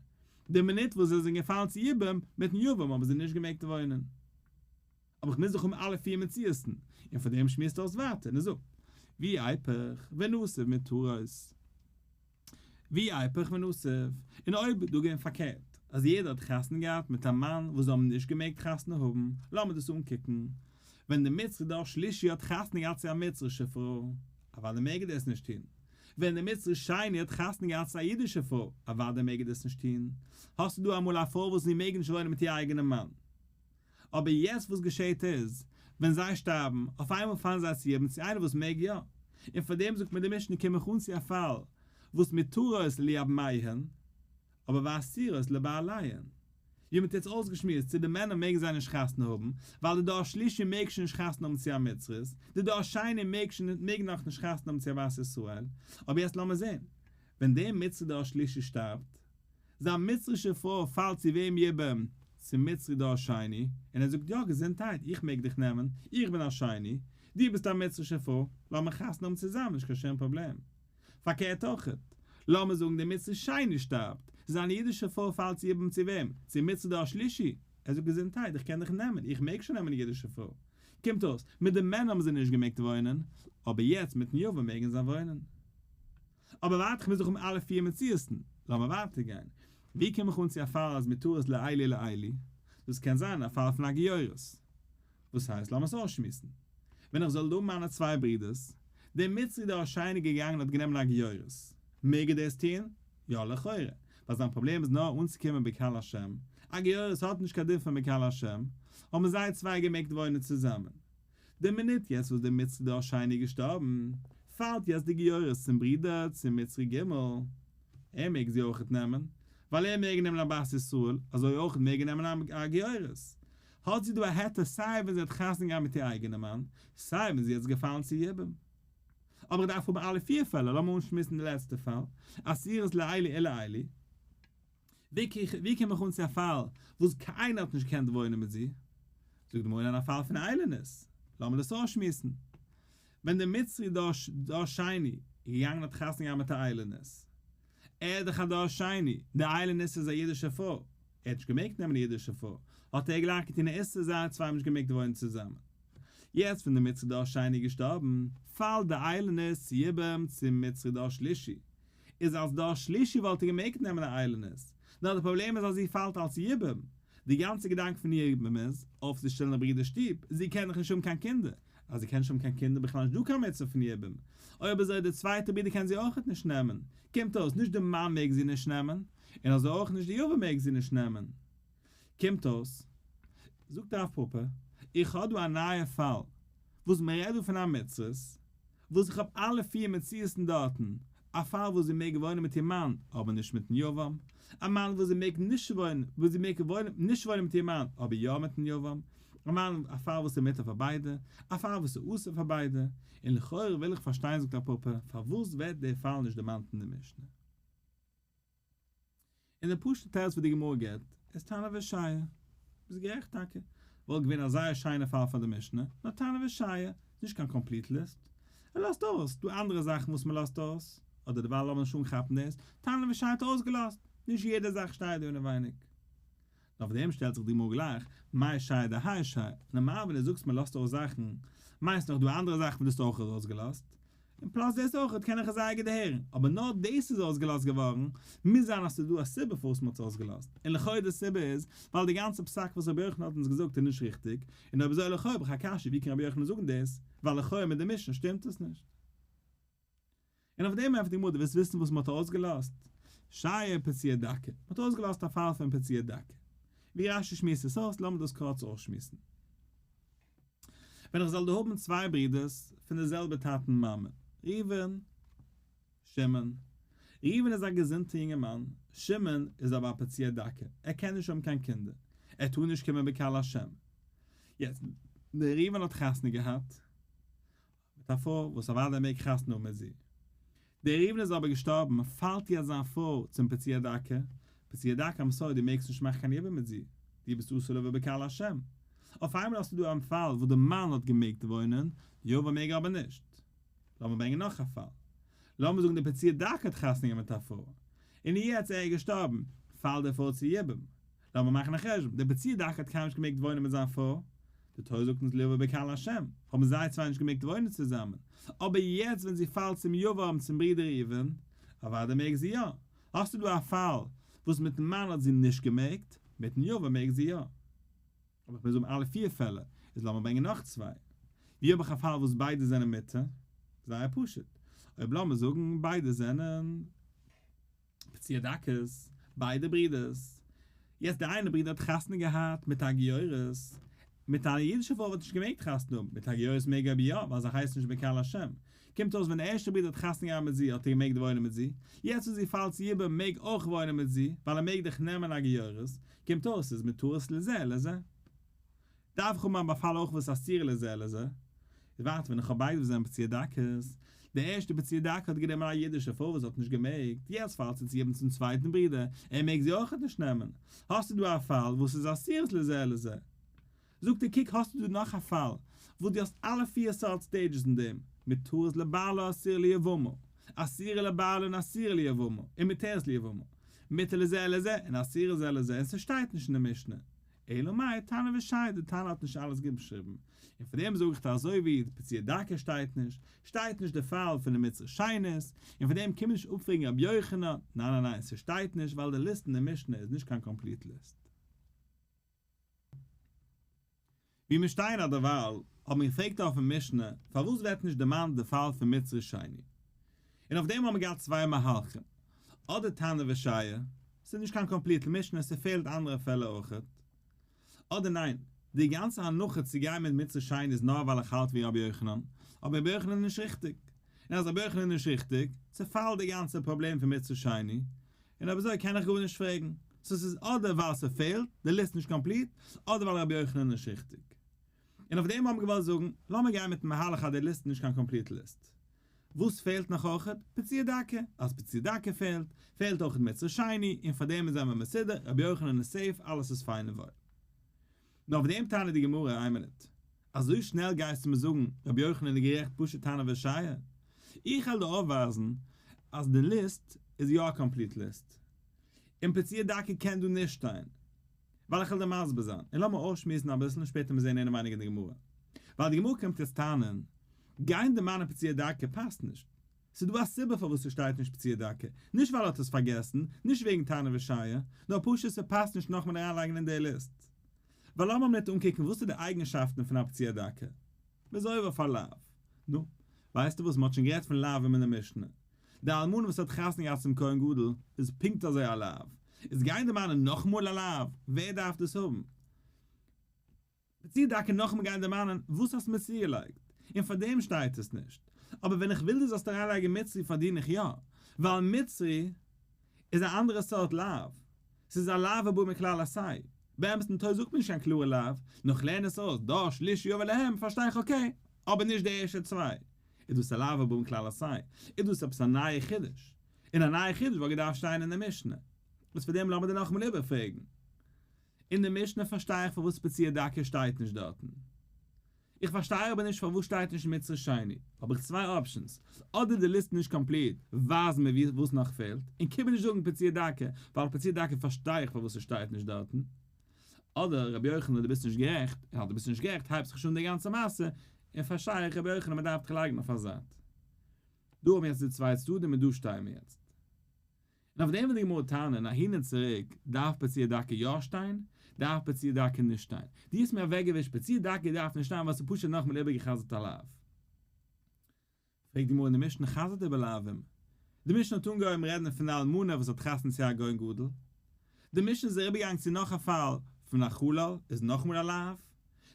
די מינוט וואס זיי זענען געפאלן צו יבום, מיטן יבם האבן זיי נישט געמעגט וואוינען. אבער איך מוז דאך האבן אלע פיר מציאות'ן, און פאר דעם שמועסט אויס ווייטער און ער זאגט, ואי איפוך ונסיב מותרות, ואי איפוך ונסיב, און אויב דא געווען פארקערט, אז יעדער האט חתונה געהאט מיט א מאן וואס זיי האבן נישט געמעגט חתונה האבן, לאמיר דאס אנקוקן, ווען דער מצרי דור שלישי האט חתונה געהאט צו א מצרישע פרוי, אוודאי מעג ער דאס נישט טון, ווען דער מצרי שני האט חתונה געהאט צו א אידישע פרוי, אוודאי מעג ער דאס נישט טון, האסטו דא אמאל א פרוי וואס זי מעג נישט וואוינען מיט איר אייגענעם מאן. אבער יעצט וואס געשעהט איז, ווען זיי שטארבן, אויף איינמאל פאלן זיי צו יבום צו איינער וואס מעג יא, און פאר דעם זאגט מיר די משנה קום איך אן צו א פאל וואס מותרות ליבמיהן, אבער ואסורות לבעליהן. ווי מ'האט יעצט אויסגעשמועסט צו די מענער מעגן זיי נישט חתונה האבן, ווייל די דור שלישי מעג שוין נישט חתונה האבן צו א מצרית, די דור שני מעג שוין מעג נאך נישט חתונה האבן צו א בת ישראל, אבער יעצט לאמיר זעהן, ווען דער מצרי דור שלישי שטארבט, זיין מצרישע פרוי פאלט צו וועם יבום? צום מצרי דור שני, און ער זאגט יא געזונטהייט איך מעג דיך נעמען, איך בין א שני, דו ביסט א מצרישע פרוי, לאמיר חתונה האבן צוזאמען נישט קיין שום פראבלעם. פארקערט אויכעט, לאמיר זאגן דער מצרי שני שטארבט, זיין אידישע פרוי פאלט צו יבום צו וועם? צום מצרי דור שלישי, ער זאגט געזונטהייט איך קען דיך נעמען, איך מעג שוין נעמען אידישע פרוי. קומט אויס, מיט די מענער האבן זיי נישט געמעגט וואוינען, אבער יעצט מיטן יבם מעגן זיי וואוינען. אבער ווארט איך מוז דאך האבן אלע פיר מציאות'ן, לאמיר ווייטער גיין, ווי קום איך אן צו א פאל אז מותרות לאלו ולאלו? דאס קען זיין א פאל פון א גיורת. וואס הייסט לאמיר עס אויסשמועסן. ווען איך זאל דא האבן מיינע צוויי ברידערס, דער מצרי דור שני געגאנגען האט גענומען א גיורת, מעג ער דאס טון? יא לכאורה, ווייל זיין פראבלעם איז נאר אנצוקומען בקהל השם, א גיורת האט נישט קיין דין פון בקהל השם, האבן זיי צוויי געמעגט וואוינען צוזאמען. די מינוט יעצט וואס דער מצרי דור שני איז געשטארבן, פאלט יעצט די גיורת צום ברודער צום מצרי ג', ער מעג זי אויכעט נעמען, ווייל ער מעג נעמען א בת ישראל, אזוי אויכעט מעג ער נעמען א גיורת. האט זי דא א היתר סיי ווען זי האט חתונה געהאט מיט איר אייגענע מאן, סיי ווען זי איז געפאלן צו יבום. אבער איך דארף האבן אלע פיר פעלער, לאמיר אנשמועסן די לעצטע פאל, אסורות לאלו ולאלו. ווי קום איך אן צו א פאל וואס קיינער האט נישט געקענט וואוינען מיט זי? זאגט די גמרא אין א פאל פון איילונית. לאמיר דאס אויסשמועסן. ווען דער מצרי דור שני איז געגאנגען האט חתונה געהאט מיט א איילונית. ער איז דאך א דור שני, די איילונית איז א אידישע פרוי, ער האט נישט געמעגט נעמען א אידישע פרוי, האט ער גלייך געטון א איסור זיי צוויי האבן נישט געמעגט וואוינען צוזאמען. יעצט ווען דער מצרי דור שני איז געשטארבן, פאלט די איילונית צו יבום צום מצרי דור שלישי, איז אלס דור שלישי וואלט ער געמעגט נעמען א איילונית, נאר די פראבלעם איז אז זי פאלט אלס יבום, די גאנצע געדאנק פון יבום איז, אויפצושטעלן א ברודער שטוב, זי קען דאך נישט האבן קיין קינדער, אז זי קען נישט האבן קיין קינדער בכלל נישט דא קיין מצוה פון יבום, אויב אזוי די צווייטע ברודער קען זי אויכעט נישט נעמען, קומט אויס נישט די מאן מעג זי נישט נעמען, און אזוי אויך נישט די יבם מעג זי נישט נעמען. קומט אויס, זאגט רב פפא, איך האב דא א נייע פאל, וואס מען רעדט דא פון א מצרית, וואס איך האב אלע פיר מציאות'ן דארטן, א פאל וואס זי מעג וואוינען מיט איר מאן אבער נישט מיטן יבם, א מאן וואס זי מעג נישט וואוינען וואס זי מעג נישט וואוינען מיט איר מאן אבער יא מיטן יבם, א מאן א פאל וואס איז מותר פאר ביידע, א פאל וואס איז אסור פאר ביידע, און לכאורה וויל איך פארשטיין זאגט רב פפא, פארוואס ווערט דער פאל נישט דערמאנט אין די משנה? און די פשוט'ע תירוץ וואס די גמרא גיבט איז תנא ושייר. ביסט גערעכט טאקע. וואלט געווען א זייער שיינע פאל פאר די משנה, נאר תנא ושייר, נישט קיין complete list. ער לאזט אויס, דא אנדערע זאכן וואס מען לאזט אויס, אדער דערווייל לאמיר נישט אנכאפן דאס, תנא ושייר האט אויסגעלאזט, נישט יעדע זאך שטייט דא אינעווייניג. נאר אויף דעם שטעלט זיך די גמרא גלייך, מאי שייר דהאי שייר, נארמאל ווען דו זאגסט מען לאזט אויס זאכן, מיינסט נאך דא אנדערע זאכן וואס דו האסט אויך ארויסגעלאזט, און plus דאס אויך קען איך עס זייער גוט הערן, אבער נאר דאס איז אויסגעלאזט געווארן, מוז זיין אז ס'איז דא א סיבה פארוואס מ'האט עס אויסגעלאזט, און לכאו' די סיבה איז, ווייל די גאנצע פסק וואס רבי יוחנן האט אונז געזאגט איז נישט ריכטיג, און אויב אזוי לכאו' האב איך א קשיא ווי קען רבי יוחנן זאגן דאס, ווייל לכאו' מיט די משנה שטימט עס נישט. און אויף דעם ענטפערט די גמרא דו ווילסט וויסן וואס מ'האט אויסגעלאזט? שייר פצוע דכא, מ'האט אויסגעלאזט א פאל פון פצוע דכא. ווי רש"י שמועסט עס אויס, לאמיר דאס קורץ אויסשמועסן. ווען איך זאל דא האבן צוויי ברידערס פון די זעלבע טאטע און מאמע, ראובן, שמעון. ראובן איז א געזונטער יונגערמאן, שמעון איז אבער א פצוע דכא, ער קען נישט האבן קיין קינדער, ער טאר נישט קומען בקהל השם. יעצט, דער ראובן האט חתונה געהאט מיט א פרוי וואס אוודאי מעג חתונה האבן מיט זי. דער ראובן איז אבער געשטארבן, פאלט יעצט זיין פרוי צום פצוע דכא, פצוע דכא I'm sorry דו מעגסט נישט מאכן קיין יבום מיט זי, דו ביסט אסור לבוא בקהל השם. אויף איינמאל האסטו דא א פאל וואס די מאן האט געמעגט וואוינען, די יבם מעג אבער נישט. לאמיר ברענגען נאך א פאל. לאמיר זאגן די פצוע דכא האט חתונה געהאט מיט א פרוי, און יעצט ער איז געשטארבן, פאלט די פרוי צו יבום. לאמיר מאכן א חשבון, דער פצוע דכא האט קיינמאל נישט געמעגט וואוינען מיט זיין פרוי, די תורה זאגט אונז לא יבא בקהל השם, האבן זיי צוויי נישט געמעגט וואוינען צוזאמען, אבער יעצט ווען זי פאלט צום יבם צום ברודער ראובן, אוודאי מעג זי יא, האסטו דא א פאל וואס מיטן מאן האט זי נישט געמעגט, מיטן יבם מעג זי יא. אבער איך מוז האבן אלע פיר פעלער, איז לאמיר ברענגען נאך צוויי. ווי האב איך א פאל וואס ביידע זענען מותר? זייער פשוט. אויב לאמיר זאגן ביידע זענען. פצוע דכא'ס, ביידע ברידערס. יעצט די איינע ברודער האט חתונה געהאט מיט א גיורת, מיט א אידישע פרוי וואלט נישט געמעגט חתונה האבן, מיט א גיורת מעג ער אבער יא, ווייל זיי הייסן נישט בקהל השם. קומט אויס ווען די ערשטע ברודער האט חתונה געהאט מיט זי האט ער געמעגט וואוינען מיט זי, יעצט וואס זי פאלט צו יבום מעג אויך וואוינען מיט זי, ווייל ער מעג דאך נעמען א גיורת, קומט אויס ס'איז מותרות לזה לזה. דארף איך האבן א באפעל אויך וואס אסורה לזה לזה? איז ווייטער ווען איך האב ביידע וואס זענען פצוע דכא'ס, דער ערשטער פצוע דכא האט גענומען א אידישע פרוי וואס האט נישט געמעגט, יעצט פאלט זי צו יבום צום צווייטן ברודער, ער מעג זי אויכעט נישט נעמען, האסטו דא א פאל וואס איז אסורות לזה לזה. זאגט ער קוק האסטו דא נאך א פאל וואס דו האסט אלע פיר סארט stages אין דעם, מותרות לבעלה אסורה ליבמה, אסורה לבעלה און אסורה ליבמה, און מותרת ליבמה, מותר לזה לזה און אסורה זה לזה און ס'שטייט נישט אין די משנה, אלא מאי, תנא ושייר, די תנא האט נישט אלעס געשריבן, און פאר דעם זאג איך דיר אזוי ווי די פצוע דכא שטייט נישט, שטייט נישט די פאל פון די מצרית שנית, און פאר דעם קום נישט אפפרעגן רבי יוחנן, ניין ניין ניין ס'שטייט נישט ווייל די ליסט אין די משנה איז נישט קיין complete list. ווי מיר שטייען אט דערווייל, האט מען געפרעגט אויפן משנה פארוואס ווערט נישט דערמאנט די פאל פון מצרי שני, און אויף דעם האבן מיר געהאט צוויי מהלכים, אדער תנא ושייר, ס'איז נישט קיין complete משנה, ס'פעלט אנדערע פעלער אויכעט. אדער ניין, די גאנצע הנחה צו גיין מיט מצרי שני איז נאר ווייל איך האלט ווי רבי יוחנן, אבער רבי יוחנן איז נישט ריכטיג. און אז רבי יוחנן איז נישט ריכטיג, צעפאלט די גאנצע פראבלעם פון מצרי שני, און אויב אזוי קען איך גארנישט פרעגן. so ס'איז אדער ווייל ס'פעלט, די list נישט complete, אדער ווייל רבי יוחנן איז נישט ריכטיג. און אויף דעם האבן מיר געוואלט זאגן, לאמיר גיין מיטן מהלך אז די ליסט איז נישט קיין complete list. וואס פעלט נאך אויכעט? פצוע דכא. אז פצוע דכא פעלט, פעלט אויכעט מצרי שני, און פאר דעם זעמער מסודר, רבי יוחנן איז safe, אלעס איז פיין און וואויל. נאר אויף דעם טענה'ט די גמרא, איין מינוט, אזוי שנעל גייסטו מיר זאגן רבי יוחנן איז גערעכט פשוט תנא ושייר? איך העל דיר אויפווייזן אז די ליסט איז יא א complete list, און פצוע דכא קען דא נישט שטיין. ווייל איך וועל דיר מסביר זיין, און לאמיר אויסשמועסן אביסל און שפעטער מיר זעהן אינעווייניג אין די גמרא. ווייל די גמרא קומט יעצט טענה'ן, גיין דערמאנען פצוע דכא פאסט נישט. ס'איז דא א סיבה פארוואס ס'שטייט נישט פצוע דכא, נישט ווייל ער האט עס פארגעסן, נישט וועגן תנא ושייר, נאר פשוט ס'פאסט נישט נאכאמאל אריינלייגן אין די ליסט. ווייל לאמיר מינוט אנקוקן וואס איז די אייגנשאפטן פון א פצוע דכא. מ'איז עובר אויף א לאו. נו, ווייסטו וואס, מ'האט שוין גערעדט פון לאווים אין די משנה. די אלמנה וואס האט חתונה געהאט צום כהן גדול איז פונקט אזוי א לאו. איז גיין דערמאנען נאכאמאל א לאו? ווער דארף דאס האבן? פצוע דכא נאכאמאל גיין דערמאנען וואס האסט מיר צוגעלייגט? און פארדעם שטייט עס נישט. אבער ווען איך וויל דו זאלסט אריינלייגן מצרי פארדין איך יא. ווייל מצרי איז א אנדערע סארט לאו. ס'איז א לאו הבא מכלל עשה. באמת אין תורה זאגט מען נישט קיין קלארע לאו, נאר כ'לערן עס אויס, דור שלישי יבא להם פארשטיי איך okay, אבער נישט די ערשטע צוויי. איז דאס א לאו הבא מכלל עשה? איז דאס עפעס א נייע חידוש? און א נייע חידוש וואלט געדארפט שטיין אין די משנה. וואס פאר דעם לאמיר דיר נאכאמאל איבערפרעגן. אין די משנה פארשטיי איך פארוואס פצוע דכא שטייט נישט דארטן. איך פארשטיי אבער נישט פארוואס שטייט נישט מצרי שני. האב איך צוויי options, אדער די ליסט איז נישט complete, ווייז מיר וואס נאך פעלט, און קום מיר נישט זאגן פצוע דכא, ווייל פצוע דכא פארשטיי איך פארוואס עס שטייט נישט דארטן. אדער רבי יוחנן דו ביסט נישט גערעכט, און אז דו ביסט נישט גערעכט הייבט זיך נישט אן די גאנצע מעשה, און פארשטיי איך רבי יוחנן מען דארף דיך לייגן אויף א זייט. דא האבן מיר יעצט די צוויי צדדים און דא שטייען מיר יעצט. און אויף דעם וויל די גמרא טענה'ן אהין און צוריק, דארף פצוע דכא יא שטיין? דארף פצוע דכא נישט שטיין? דו האסט מיר אוועקגעווישט פצוע דכא דארף נישט שטיין ווייל ס'איז פשוט נאכאמאל איבערגע'חזר'ט א לאו. פרעגט די גמרא אין די משנה חזר'ט איבער לאווים. די משנה האט אנגעהויבן רעדן פון די אלמנה וואס האט חתונה צו א כהן גדול. די משנה איז אריבערגעגאנגען צו נאך א פאל פון א חלל, איז נאכאמאל א לאו.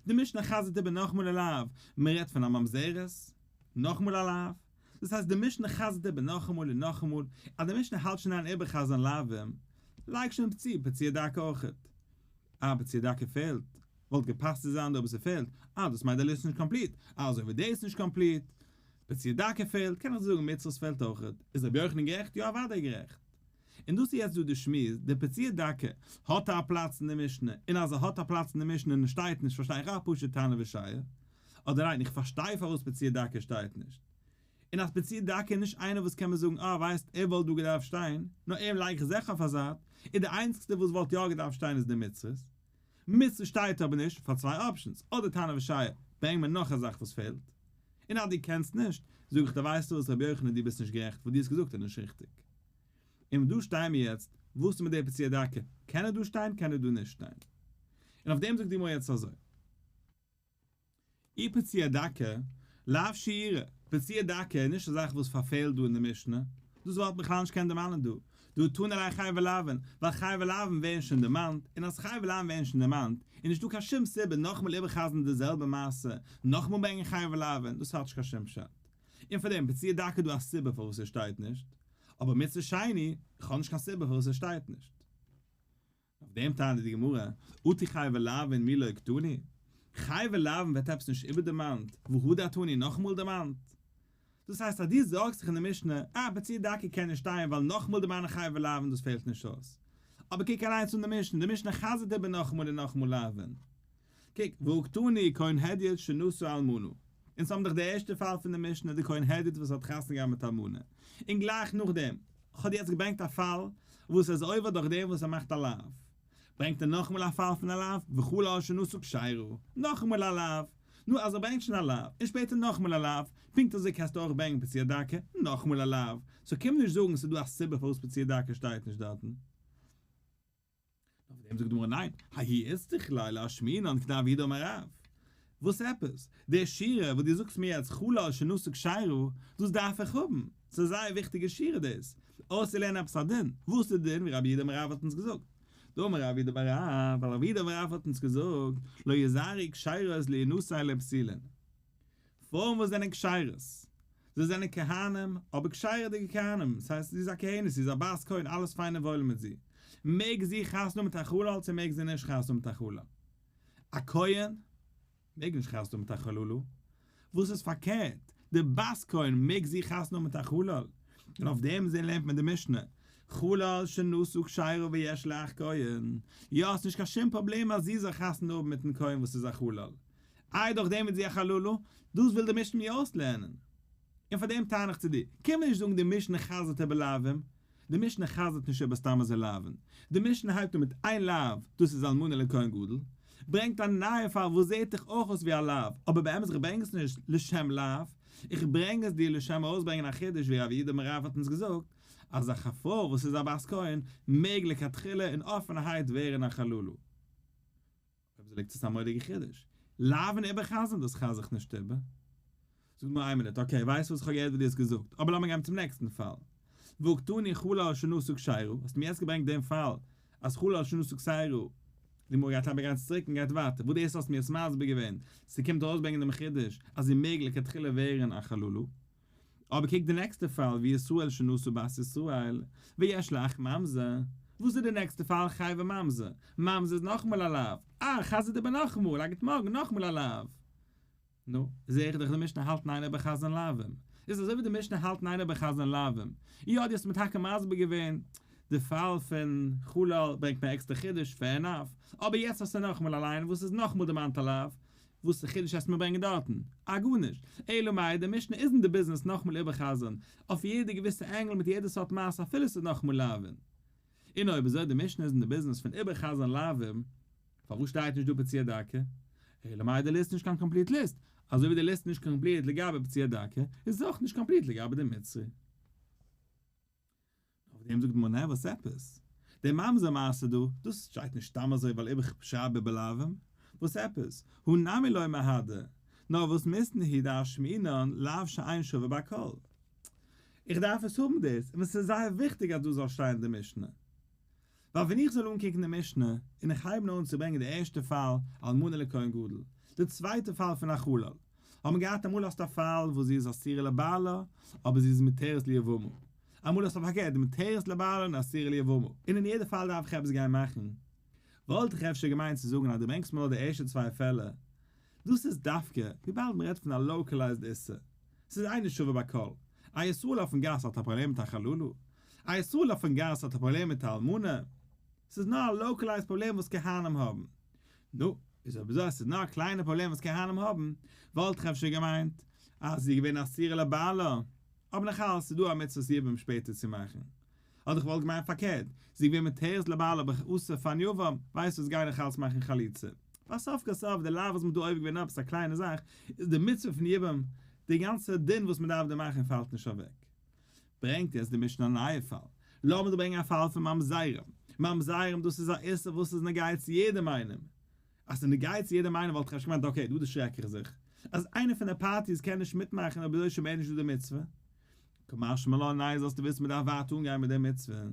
די משנה חזר'ט איבער נאכאמאל א לאו, מען רעדט פון א ממזרת, נאכאמאל א לאו. דאס הייסט די משנה חזר'ט איבער נאכאמאל און נאכאמאל, אז די משנה האלט שוין איין איבערחזר'ן לאווים, לייג שוין צו פצוע דכא אויכעט. אה פצוע דכא פעלט, וואלט געפאסט צו זיין דא אבער ס'פעלט, אה דאס מיינט די ליסט איז נישט complete, אה אזוי ווי דאס איז נישט complete, פצוע דכא פעלט, קען איך זאגן מצרית פעלט אויכעט, איז רבי יוחנן גערעכט? יא אוודאי גערעכט. און דאס איז יעצט דא די שמועס, די פצוע דכא האט א פלאץ אין די משנה, און אז ער האט א פלאץ אין די משנה און עס שטייט נישט פארשטיי איך א פשוט תנא ושייר, אדער ניין איך פארשטיי פארוואס פצוע דכא שטייט נישט. און אז פצוע דכא איז נישט איינער וואס קען מען זאגן אה ווייסט ער וואלט דא געדארפט שטיין, נאר אים לייג איך זיכער אויף א זייט, און די איינציגסטע וואס וואלט יא געדארפט שטיין איז די מצרית. מצרית שטייט אבער נישט, פאר צוויי options, אדער תנא ושייר, ברענג מיר נאך א זאך וואס פעלט. און אז דו קענסט נישט, זאג איך דיר ווייסטו וואס רבי יוחנן דו ביסט נישט גערעכט וואס דו האסט געזאגט איז נישט ריכטיג. און דא שטייען מיר יעצט, וואס איז מיט די פצוע דכא, קען ער דא שטיין קען ער דא נישט שטיין. און אויף דעם זאגט די גמרא יעצט אזוי. אי פצוע דכא, לאו שיורא, פצוע דכא איז נישט א זאך וואס פארפעלט דא אין די משנה, דאס וואלט בכלל נישט קענען דערמאנען דא, דהא תנא ליה חייבי לאוין, ווייל חייבי לאוין ווערן שוין דערמאנט, און אז חייבי לאוין ווערן שוין דערמאנט, איז נישטא קיין שום סיבה נאכאמאל איבערחזר'ן די זעלבע מעשה, נאכאמאל ברענגען חייבי לאוין, דאס האט נישט קיין שום פשט. און פאר דעם פצוע דכא איז דא א סיבה פארוואס עס שטייט נישט, אבער מצרי שני, איך האב נישט קיין סיבה פארוואס עס שטייט נישט. אויף דעם טענה'ט די גמרא, אטו חייבי לאוין מי לא קתני, חייבי לאוין ווערט עפעס נישט איבערדערמאנט, והדר תני נאכאמאל דערמאנט. דאס הייסט אז דו זארגסט זיך אין די משנה, אה, פצוע דכא קען נישט שטיין ווייל נאכאמאל דערמאנען חייבי לאוין דאס פעלט נישט אויס. אבער קוק אליינס אן די משנה, די משנה חזר'ט איבער נאכאמאל און נאכאמאל לאוין. קוק, והא קתני כהן הדיוט שנשא אלמנה. אונז האבן דאך די ערשטע פאל פון די משנה, די כהן הדיוט וואס האט חתונה געהאט מיט אלמנה. און גלייך נאכדעם, כ'האב דיר יעצט געברענגט א פאל וואס איז עובר דורך דעם וואס ער מאכט א לאו. ברענגט ער נאכאמאל א פאל פון א לאו, וחלל שנשא כשרה, נאכאמאל א לאו. נו, אז ער ברענגט שוין א לאו, און שפעטער נאכאמאל א לאו, פונקט אזוי קענסטו אויך ברענגען פצוע דכא, נאכאמאל א לאו. so קום נישט זאגן ס'איז דא א סיבה פארוואס פצוע דכא שטייט נישט דארטן. אויף דעם זאגט די גמרא ניין, ההוא איצטריך ליה לאשמועינן כדרב יהודה אמר רב. וואס עפעס? די שורה וואס דו זאגסט מיר יעצט חלל שנשא כשרה, דאס דארף איך האבן, ס'איז א זייער וויכטיגע שורה דאס, אויסצולערנען עפעס א דין, וואס איז די דין ווי רב יהודה אמר רב האט אונז געזאגט? דאמר רב יהודה אמר רב, ווייל רב יהודה אמר רב האט אונז געזאגט, לא יזהרו כשרות להינשא לפסולין. פרויען וואס זענען כשרות, זיי זענען כהנים, אבער כשר'דיגע כהנים, ס'הייסט זי איז א כהנת, זי איז א בת כהן, אלעס פיין און וואויל מיט זי. מעג זי חתונה האבן מיט א חלל צו מעג זי נישט חתונה האבן מיט א חלל? א כהן מעג נישט חתונה האבן מיט א חללה. וואס איז פארקערט, די בת כהן מעג זי חתונה האבן מיט א חלל. און אויף דעם זעהן לערנט מען די משנה, חלל שנשא כשרה ויש לו אח כהן. יא, ס'נישט קיין שום פראבלעם אז זי זאל חתונה האבן מיטן כהן וואס איז א חלל. איי דורך דעם ווערט זי א חללה? דאס וויל די משנה מיר אויסלערנען. און פאר דעם טענה איך צו דיר, קום מיר נישט זאגן די משנה חזר'ט איבער לאווים, די משנה חזר'ט נישט איבער סתם אזוי לאווין, די משנה הייבט אן מיט איין לאו, דאס איז אלמנה לכהן גדול, ברענגט א נייע פאל וואס זעט דיך אויך אויס ווי א לאו, אבער באמת איך ברענג עס נישט לשם לאו, איך ברענג עס דיר לשם ארויסברענגען א חידוש ווי רב יהודה אמר רב האט אונז געזאגט, אז א פרוי וואס איז א בת כהן מעג לכתחילה און אפענערהייט ווערן א חללה. אויב אזוי ליגט עס א מורא'דיגע חידוש. לאוין איבערחזר'ן דאס חזר איך נישט איבער. זאג נאר איין מינוט, okay, ווייסט וואס איך האב געהערט וואס דו האסט געזאגט, אבער לאמיר גיין צום נעקסטן פאל. והא קתני חלל שנשא כשרה, האסט מיר יעצט געברענגט דעם פאל אז חלל שנשא כשרה, די גמרא גייט אבער גאנץ צוריק און גייט ווייטער, וואס דאס האסט מיר יעצט מסביר געווען, ס'קומט ארויסברענגען דעם חידוש אז זי מעג לכתחילה ווערן א חללה. אבער קוק די נעקסטע פאל וישראל שנשא בת ישראל ויש לו אח ממזר, וואס איז די נעקסטע פאל חייבי ממזר, ממזר איז נאכאמאל א לאו, אה חזר'ט איבער נאכאמאל, א גוט מארגן נאכאמאל א לאו. נו, זעה איך דאך די משנה האלט אין איין איבערחזר'ן לאווים. איז אזוי ווי די משנה האלט אין איין איבערחזר'ן לאווים. יא, דו האסט מיר טאקע מסביר געווען די פאל פון חלל ברענגט מיר עקסטער חידוש, fair enough. אבער יעצט האסטו נאכאמאל אליין וואס איז נאכאמאל דערמאנט א לאו. וואס חידוש האסטו מיר ברענגען דארטן? אה גארנישט. אלא מאי, די משנה איז אין די ביזנעס נאכאמאל איבערחזר'ן אויף יעדע געוויסע angle מיט יעדע סארט מעשה אפילו ס'איז נאכאמאל לאווין. און אויב אזוי די משנה איז אין די ביזנעס פון איבערחזר'ן לאווים, פארוואס שטייט נישט דא פצוע דכא? אלא מאי די ליסט נישט קיין complete list, אזוי ווי די ליסט נישט complete לגבי פצוע דכא, איז עס אויך נישט complete לגבי די מצרי. אויף דעם זאגט די גמרא וואס עפעס? די ממזר מעשה דא, דאס שטייט נישט סתם אזוי ווייל איך שרייב איבער לאווים, וואס עפעס? הא נמי לא מהדר, נאר וואס מיתני הוא דאשמעינן לאו שאין שווה בכל. איך דארף עס האבן דאס, און עס איז זייער וויכטיג אז דאס זאל שטיין אין די משנה. ווייל ווען איך זאל אנקוקן די משנה, און איך הייב נאר אן צו ברענגען די ערשטע פאל, אלמנה לכהן גדול, די צווייטע פאל פון א חלל, האט מען געהאט אמאל האסטו א פאל וואס זי איז אסורה לבעלה, אבער זי איז מותרת ליבמה. אמאל האסטו פארקערט, מותרת לבעלה און אסורה ליבמה. און אין יעדע פאל דארף איך עפעס גיין מאכן. וואלט איך אפשר געמיינט צו זאגן אז דו ברענגסט מיר נאר די ערשטע צוויי פעלער. דאס איז דווקא וויבאלד מען רעדט פון א localized איסור. ס'איז אינו שווה בכל. א ישראל אויפן גאס האט א פראבלעם מיט א חללה. א ישראל אויפן גאס האט א פראבלעם מיט א אלמנה. ס'איז נאר א localized פראבלעם וואס כהנים האבן. נו, איז אויב אזוי אז ס'איז נאר א קליינע פראבלעם וואס כהנים האבן, וואלט איך אפשר געמיינט אז זי איז געווען אסורה לבעלה. אבער נאכאלס איז דא א מצוות יבום שפעטער צו מאכן. אדער איך וואלט געמיינט פארקערט, זי איז געווען מותרת לבעלה אבער אסור פארן יבם, ווייסט וואס גיי נאכאלס מאכן חליצה. ווייל סוף כל סוף די לאו וואס מ'האט דא עובר געווען נאר עפעס א קליינע זאך, איז די מצוה פון יבום, די גאנצע דין וואס מ'דארף דא מאכן פאלט נישט אוועק. ברענגט יעצט די משנה א נייע פאל. לאמיר דא ברענגען א פאל פון ממזרים. ממזרים דאס איז א איסור וואס איז נוגע צו יעדעם איינעם. אז ס'איז נוגע צו יעדעם איינעם וואלט איך אפשר געמיינט okay דא דערשרעק איך זיך אז איינער פון די parties קען נישט מיטמאכן אויב אזוי איז שוין מער נישט דא די מצוה. קא משמע לן ניין זאלסטו וויסן מ'דארף ווייטער אנגיין מיט די מצוה. און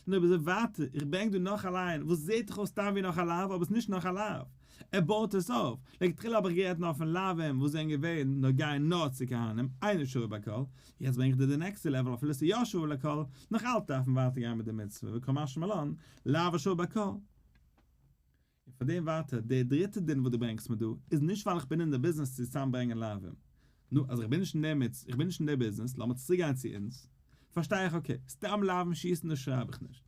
אויב אזוי ווייטער, איך ברענג דא נאך א line וואס זעט דאך אויס סתם ווי נאך א לאו אבער עס איז נישט נאך א לאו. ער בויט עס אויף. לכתחילה האב איך גערעדט נאר פון לאווים וואס זענען געווען נוגע נאר צו כהנים, אינו שווה בכל. יעצט ברענג איך דיר די נעקסטע level אפילו עס איז יא שווה לכל, נאך אלץ דארף מען ווייטער גיין מיט די מצוה וקא משמע לן, לאו השווה בכל. און פאר דעם ווייטער, דער דריטער דין וואס דו ברענגסט מיר דא, איז נישט ווייל איך בין אין די ביזנעס צו צוזאם ברענגען לאווים. נו, אז איך בין נישט אין דער מצ, איך בין נישט אין דער ביזנעס, לאמיר צוריק גיין צו אונז. פארשטיי איך okay, סתם לאווים שיסן דאס שרייב איך נישט.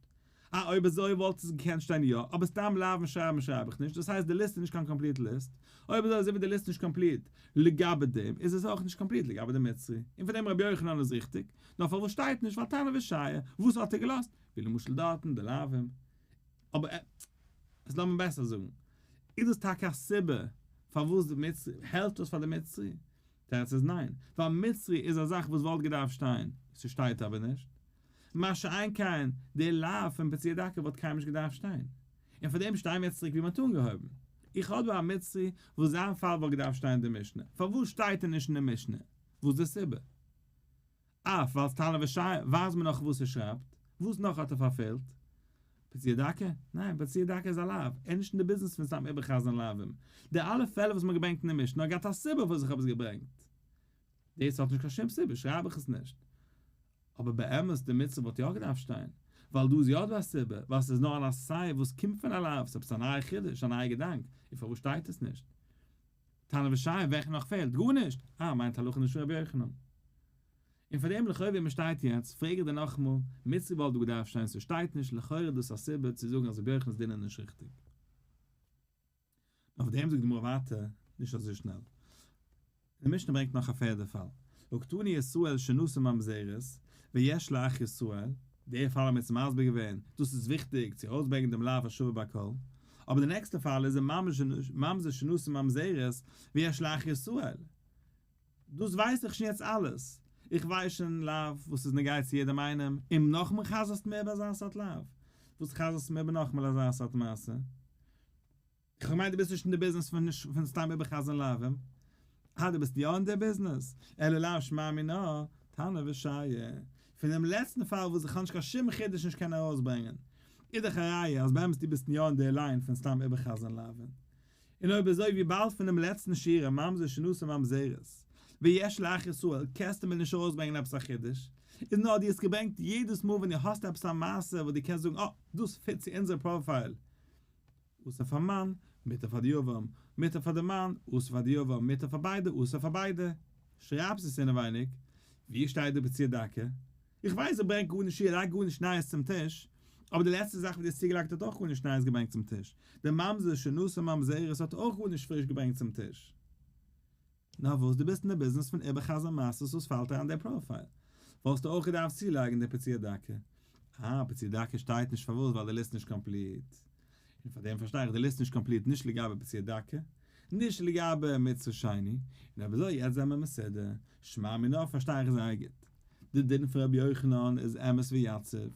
אה, אויב אזוי וואלט עס געקענט שטיין יא, אבער סתם לאווים שרייבן שרייב איך נישט, דאס הייסט די ליסט איז נישט קיין complete list. אויב אזוי אזוי ווי די ליסט איז נישט complete לגבי דעם, איז עס אויך נישט complete לגבי די מצרי. און פאר דעם רבי יוחנן איז ריכטיג. נאר פארוואס שטייט נישט ווייל תנא ושייר, וואס האט ער געלאזט? ווי למשל דארטן די לאווים. אבער עס לאמיר בעסער זאגן, איז דאס טאקע א סיבה פארוואס די מצרי, העלפט דאס פאר די מצרי? תירוץ איז ניין, ווייל מצרי איז א זאך וואס וואלט געדארפט שטיין, ס'שטייט אבער נישט. מה שאין כן, די לאו פון פצוע דכא וואלט קיינמאל נישט געדארפט שטיין. און פאר דעם שטייען מיר יעצט צוריק ווי מ'האט אנגעהויבן. איך האב דא א מצרי וואס זיין פאל וואלט געדארפט שטיין אין די משנה, פארוואס שטייט ער נישט אין די משנה? וואס איז די סיבה? אף ווייל תנא ושייר, ווייז מיר נאך וואס ער שרייבט, וואס נאך האט ער פארפעלט? פצוע דכא? ניין, פצוע דכא איז א לאו, ער איז נישט אין די ביזנעס פון סתם איבערחזר'ן לאווים. די אלע פעלער וואס מ'האט געברענגט אין די משנה האט געהאט א סיבה פארוואס איך האב עס געברענגט. דאס האט נישט קיין שום סיבה, שרייב איך עס נישט. אבער באמת די מצוה וואלט יא געדארפט שטיין, ווייל דא איז יא דא א סיבה, ווייל ס'איז נאר אן עשה וואס קומט פון א לאו, ס'איז עפעס א נייע חידוש, א נייע געדאנק, און פארוואס שטייט עס נישט? תנא ושייר וועלכע נאך פעלט? גארנישט! אה, מיינט הלכה נישט רבי יוחנן. און פאר דעם לכאו' ווי מ'שטייט יעצט, פרעג איך דיר נאכאמאל, מצרי וואלט דא געדארפט שטיין ס'שטייט נישט, לכאורה איז דאס א סיבה צו זאגן אז רבי יוחנן'ס דין איז נישט ריכטיג. אויף דעם זאגט די גמרא ווייטער, נישט אזוי שנעל. די משנה ברענגט נאך א פערדע פאל, וקתני ישראל שנשא ממזרת ויש לו אח ישראל, די פאל האבן מיר יעצט מסביר געווען, דאס איז וויכטיג צו ארויסברענגען דעם לאו השווה בכל, אבער די נעקסטע פאל איז ממזר שנשא ממזרת ויש לו אח ישראל, דאס ווייס איך שוין יעצט אלעס, איך ווייס שוין לאו וואס איז נוגע צו יעדעם איינעם, און נאכמאל חזר'סט מיר איבער אזא סארט לאו? וואס חזר'סט מיר איבער נאכמאל אזא סארט מעשה? איך האב געמיינט דו ביסט נישט אין די ביזנעס פון פון סתם איבערחזר'ן לאווים. אה דו ביסט יא אין די ביזנעס. אלא לאו שמע מינה, תנא ושייר. פון דעם לעצטן פאל וואס איך האב נישט קיין שום חידוש נישט קענען ארויסברענגען. איז דאך א ראיה אז באמת דו ביסט יא אין די line פון סתם איבערחזר'ן לאווים. און אויב אזוי וויבאלד פון דעם לעצטן שורה ממזר שנשא ממזרת ויש לו אח ישראל קענסטו מיר נישט ארויסברענגען עפעס א חידוש, איז נאר דו האסט געברענגט יעדעס מאל ווען דו האסט עפעס א מעשה וואס דו קענסט זאגן אה דאס fit צו אונזער profile, אסור פאר מאן, מותר פאר די יבם, מותר פאר די מאן, אסור פאר די יבם, מותר פאר ביידע, אסור פאר ביידע. שרייבסט עס אינעווייניג, ווי שטייט די פצוע דכא? איך ווייס ער ברענגט גארנישט צו, ער לייגט גארנישט נייעס צום טיש, אבער די לעצטע זאך וואס דו האסט צוגעלייגט האט אויך גארנישט נייעס געברענגט צום טיש, די ממזר שנשא ממזרת האט אויך גארנישט פריש געברענגט צום טיש. נאר וואס, דו ביסט אין די ביזנעס פון איבערחזר'ן מעשות וואס פאלט אריין אין די profile, וואלסטו אויך געדארפט צולייגן די פצוע דכא. אה, פצוע דכא שטייט נישט פארוואס ווייל די list נישט complete. און פאר דעם פארשטיי איך די list נישט complete נישט לגבי פצוע דכא, נישט לגבי מצרית שני, און אויב אזוי יעצט זעמער מסודר, שמע מינה פארשטיי איך זייער גוט. די דין פון רבי יוחנן איז אמת ויציב.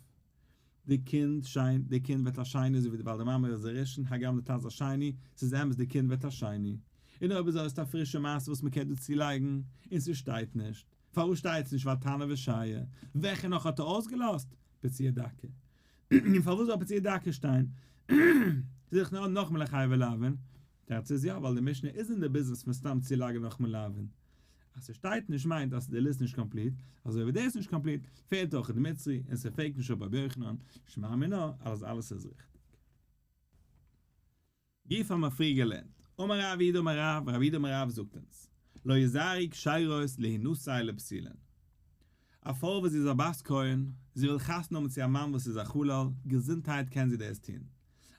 די קינד שיין, די קינד ווערט א שני אזוי ווי ווייל די מאמע איז א ראשון, הגם די טאטע איז א שני, ס'איז אמת די קינד ווערט א שני. און אויב אזוי האסטו א פרישע מעשה וואס מ'קען דא צולייגן, און ס'שטייט נישט. פארוואס שטייט עס נישט ווייל תנא ושייר? וועלכע נאך האט ער אויסגעלאזט? פצוע דכא. און פארוואס זאל פצוע דכא שטיין? ס'איז דאך נאר נאכאמאל א חייבי לאוין. תירוץ איז יא ווייל די משנה איז אין די ביזנעס פון סתם צולייגן נאכאמאל לאוין. אז ס'שטייט נישט מיינט אז די list נישט complete, אזוי ווי דאס איז נישט complete פעלט אויך די מצרי און ס'פרעגט נישט אפ רבי יוחנן, שמע מינה אז אלעס איז ריכטיג. גופא האבן מיר פריער געלערנט, אמר רב יהודה אמר רב, רב יהודה אמר רב זאגט אונז, לא יזהרו כשרות להינשא לפסולין. א פרוי וואס זי איז א בת כהן, זי וויל חתונה האבן צו א מאן וואס איז א חלל, געזונטהייט קען זי דאס טון.